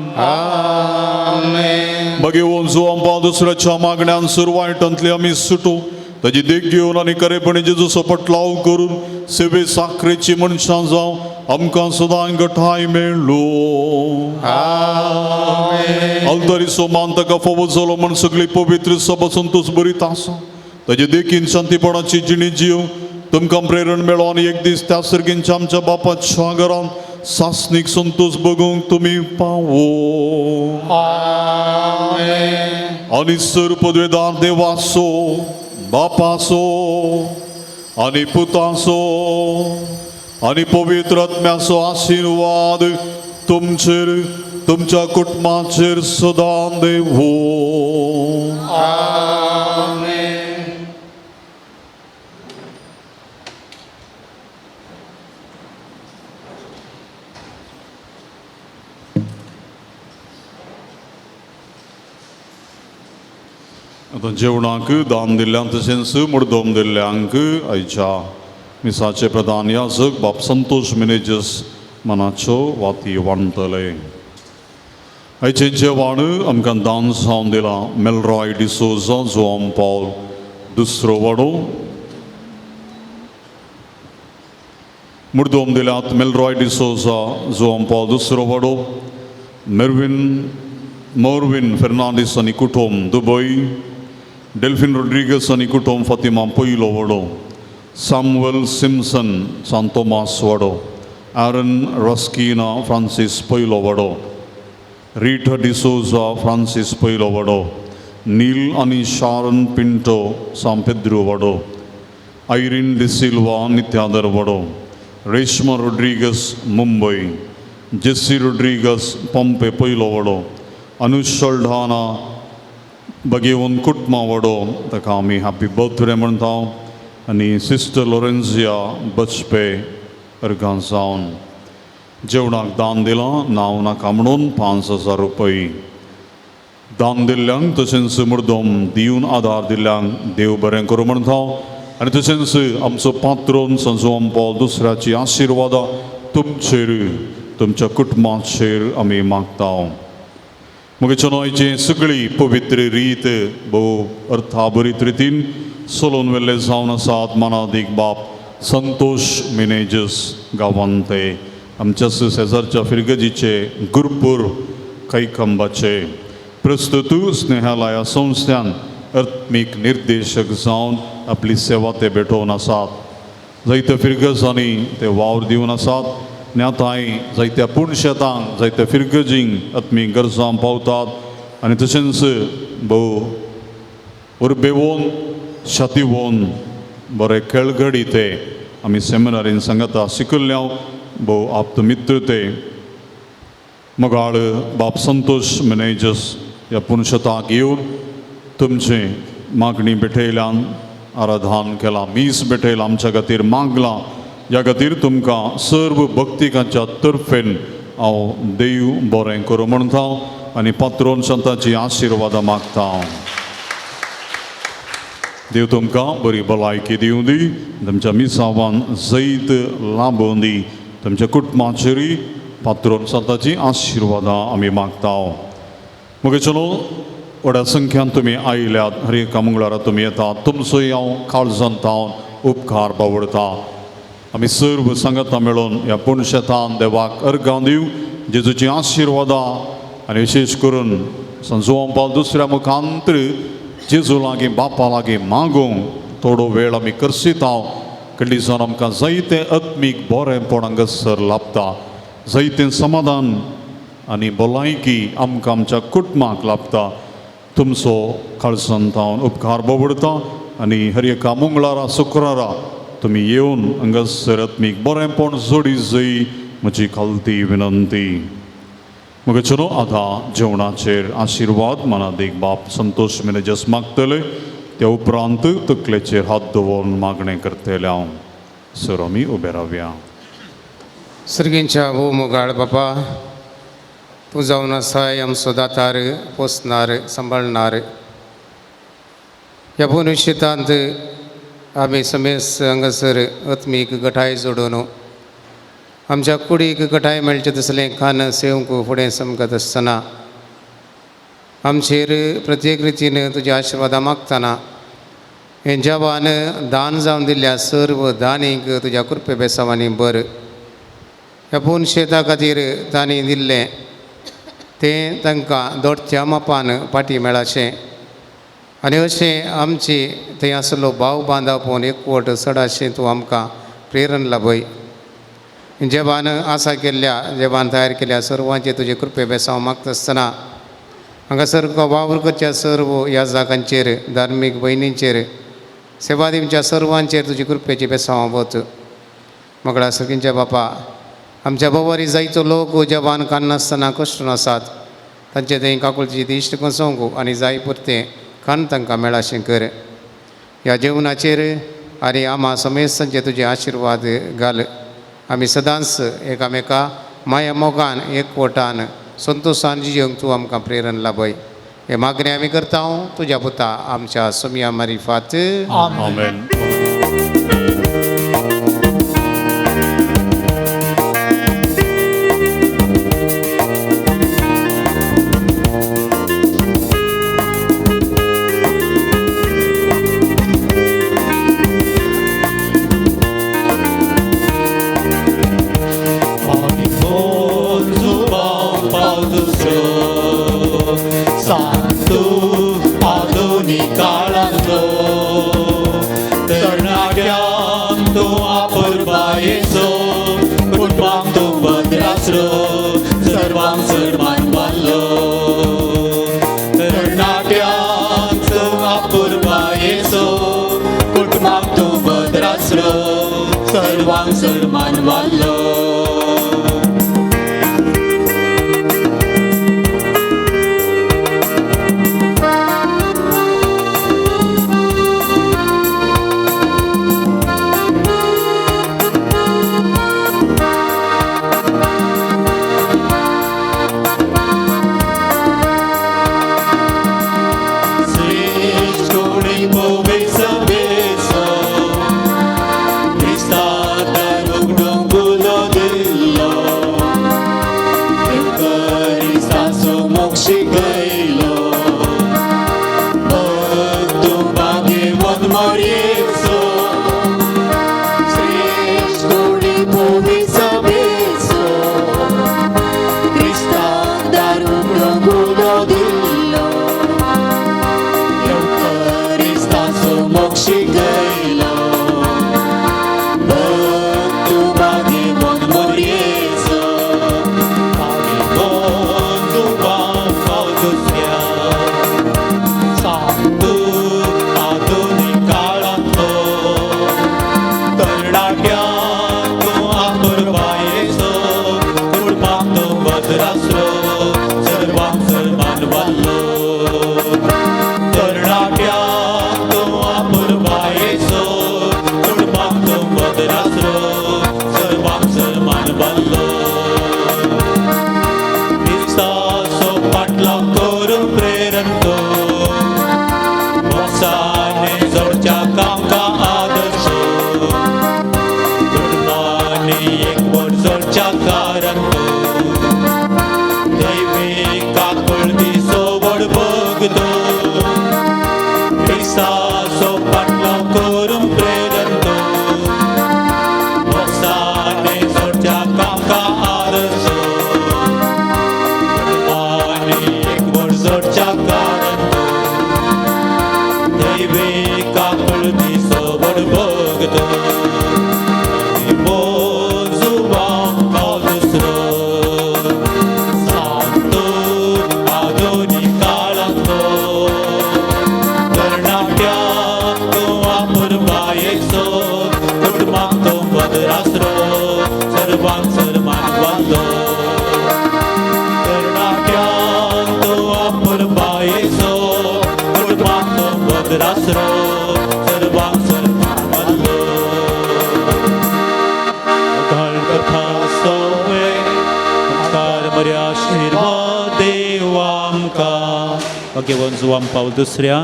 भगेवन सुअंपा दुसऱ्याच्या मागण्यान सुर वायटांतली आमी सुटू. ताजी देख घेवन आनी खरेपणी जेजूचो पटलाव करून सेवे साखरेची मनशां जावं आमकां सदां गठाय मेळ्ळो. आल्तारीचो मान ताका फावो जालो म्हण सगळी पवित्र सभा संतोष बरीत आसा. ताजे देखीन शांतीपणाची जिणी जिवंक तुमकां प्रेरण मेळो आनी एक दीस त्या सर्गींच्या आमच्या बापाच्या घरांत सासणीक संतोष बगूंक तुमी पावो. आनी सर पदवेदार देवाचो बापाचो आनी पुताचो आनी पवित्र आत्म्याचो आशिर्वाद तुमचेर तुमच्या कुटुंबाचेर सदां देवो. आतां जेवणाक दान दिल्ल्यान तशेंच मुर्दोम दिल्ल्यांक आयच्या मिसाचे प्रधान याजक बाब संतोष मिनेजस मनाच्यो वाती वांटतले. आयचें जेवण आमकां दान जावन दिलां मेलरॉय डिसोजा जुआम पॉल दुसरो वाडो. मुर्दोम दिल्यात मेलरॉय डिसोजा जुआम पॉल दुसरो वाडो, मेरविन मोरविन फेर्नांडीस आनी कुटुंब दुबय, डेल्फिन रोड्रिगस आनी कुटुंब फातिमा पयलो वाडो, सामुएल सिम्सन सांतोमास वाडो, आरन रॉस्किना फ्रांसीस पयलो वाडो, रिटा डिसोजा फ्रांसीस पयलो वाडो, नील आनी शारन पिंटो सांपेद्रू वाडो, आयरीन डिसिल्वा नित्यादर वाडो, रेश्मा रोड्रिगस मुंबय, जेसी रोड्रिगस पंपे पयलो वाडो, अनुश सल्डाना बगेवन कुटमा वाडो ताका आमी हॅपी बर्थडे म्हणटा आनी सिस्टर लोरेन्जिया बचपे अर्गां जावन जेवणाक दान दिलां नांव नाका म्हणून 5,000 रुपये दान दिल्ल्यांक तशेंच मुर्दम दिवन आदार दिल्ल्यांक देव बरें करूं म्हणटा आनी तशेंच आमचो पात्रोन संजोम पॉल दुसऱ्याची आशिर्वादां तुमचेर तुमच्या कुटुंबाचेर आमी मागता. मगे चनोयची सगळी पवित्र रीत भोव अर्थाभरीत रितीन सोलोन वेल्ले जावन आसात मानादीक बाप संतोष मिनेजस गांवांत ते आमच्या शेजारच्या फिरगजीचे गुरपूर कैकंबाचे प्रस्तुत स्नेहालया संस्थान आत्मीक निर्देशक जावन आपली सेवा ते भेटोवन आसात. जायत्या फिरगजांनी ते वावर दिवन आसात आनी आतांय जायत्या पुणशेतांक जायत्या फिरगजींक आत्मीक गरजां पावतात आनी तशेंच भोव उर्बेवोन शातिवोन बरे खेळगडी ते आमी सेमिनारीन सांगता शिकल्ल्या भोव आप्त मित्र ते मोगाळ बाप संतोष मिनेजस ह्या पुणशेताक येवन तुमचें मागणी भेटयल्यान आराधन केलां मीस भेटयलां आमच्या खातीर मागलां. ह्या खातीर तुमकां सर्व भक्तिकांच्या तर्फेन हांव देव बरें करूं म्हणटा आनी पात्रोन संताची आशिर्वादां मागता. देव तुमकां बरी भलायकी दिवं दी, तुमच्या मिसावान जैत लाबोवन दी, तुमच्या कुटुंबाचेरूय पात्रोन संताची आशिर्वादां आमी मागता. मगे चलो व्हडा संख्यान तुमी आयल्यात हर एका मंगळारा तुमी येतात तुमचोय हांव काळजांत हांव उपकार बावडता. आमी सर्व सांगता मेळून ह्या पुणशेतान देवाक अर्गां दिवं जेजूची आशिर्वादां आनी विशेश करून संजुआं पावल दुसऱ्या मुखांतर जेजू लागीं बापा लागीं मागूंक थोडो वेळ आमी करसिता. कडली जावन आमकां जायतें आत्मीक बरेंपण हांगासर लाभता, जायतें समाधान आनी भलायकी आमकां आमच्या कुटुंबाक लाभता. तुमचो काळजांत हांव उपकार बोबडता आनी हर एका मंगळारा शुक्रारा तुमी येवन हांगासर आत्मीक बरेंपण जोडी जय म्हजी खालती विनंती. मगे चलो आतां जेवणाचेर आशिर्वाद मनादीक बाप संतोष मिनेजस मागतले त्या उपरांत तकलेचेर हात दवरून मागणें करतले. हांव सर आमी उबे रावया. सर्गींच्या भोव मोगाळ बापा, तूं जावन आसाय आमचो दातार, पोसणार, सांबाळणार. ह्या भुवनेशेतांत आमी समेस हांगासर आत्मीक गठाय जोडून आमच्या कुडीक गठाय मेळचें तसलें खाण सेवंक फुडें समकत आसतना आमचेर प्रत्येक रितीन तुज्या आशिर्वादां मागतना हें जेवण दान जावन दिल्ल्या सर्व दानीक तुज्या कृपे बेसावांनी बर. ह्या पूर्ण शेता खातीर तांणी दिल्लें तें तांकां दोडच्या मापान फाटीं मेळाशें आनी अशें आमची थंय आसलो भाव बांदाव पळोवन एकवट चड तूं आमकां प्रेरण लाभय. जेवान आसा केल्ल्या जेवान तयार केल्या सर्वांचे तुजे कृपे बेसांव मागता आसतना हांगासर वावर करच्या सर्व ह्या जागांचेर धार्मीक भयणींचेर सेवा दिवच्या सर्वांचेर तुजी कृपेची बेसांव वच. मगळा सगळींच्या बापा आमच्या बोवारी जायतो लोक जवान काडनासतना कश्टून आसात तांचे थंय काकुळची दिश्ट कसोवंक आनी जाय पुरतें खाण तांकां मेळाशें कर. ह्या जेवणाचेर आनी आमा समेस्तांचे तुजे आशिर्वाद घाल. आमी सदांच एकामेका माया मोगान एकवटान संतोशान जियोंक तूं आमकां प्रेरण लाभय. हे मागणें आमी करता तुज्या पुता आमच्या सोमया मारिफात. आमेन.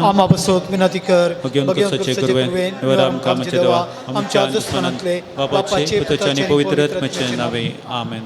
आमा बसोत विनंती कर आमच्या दुस्मनांतले बापाचे पुताचे आनी पवित्र आत्म्याचे नावे. आमेन.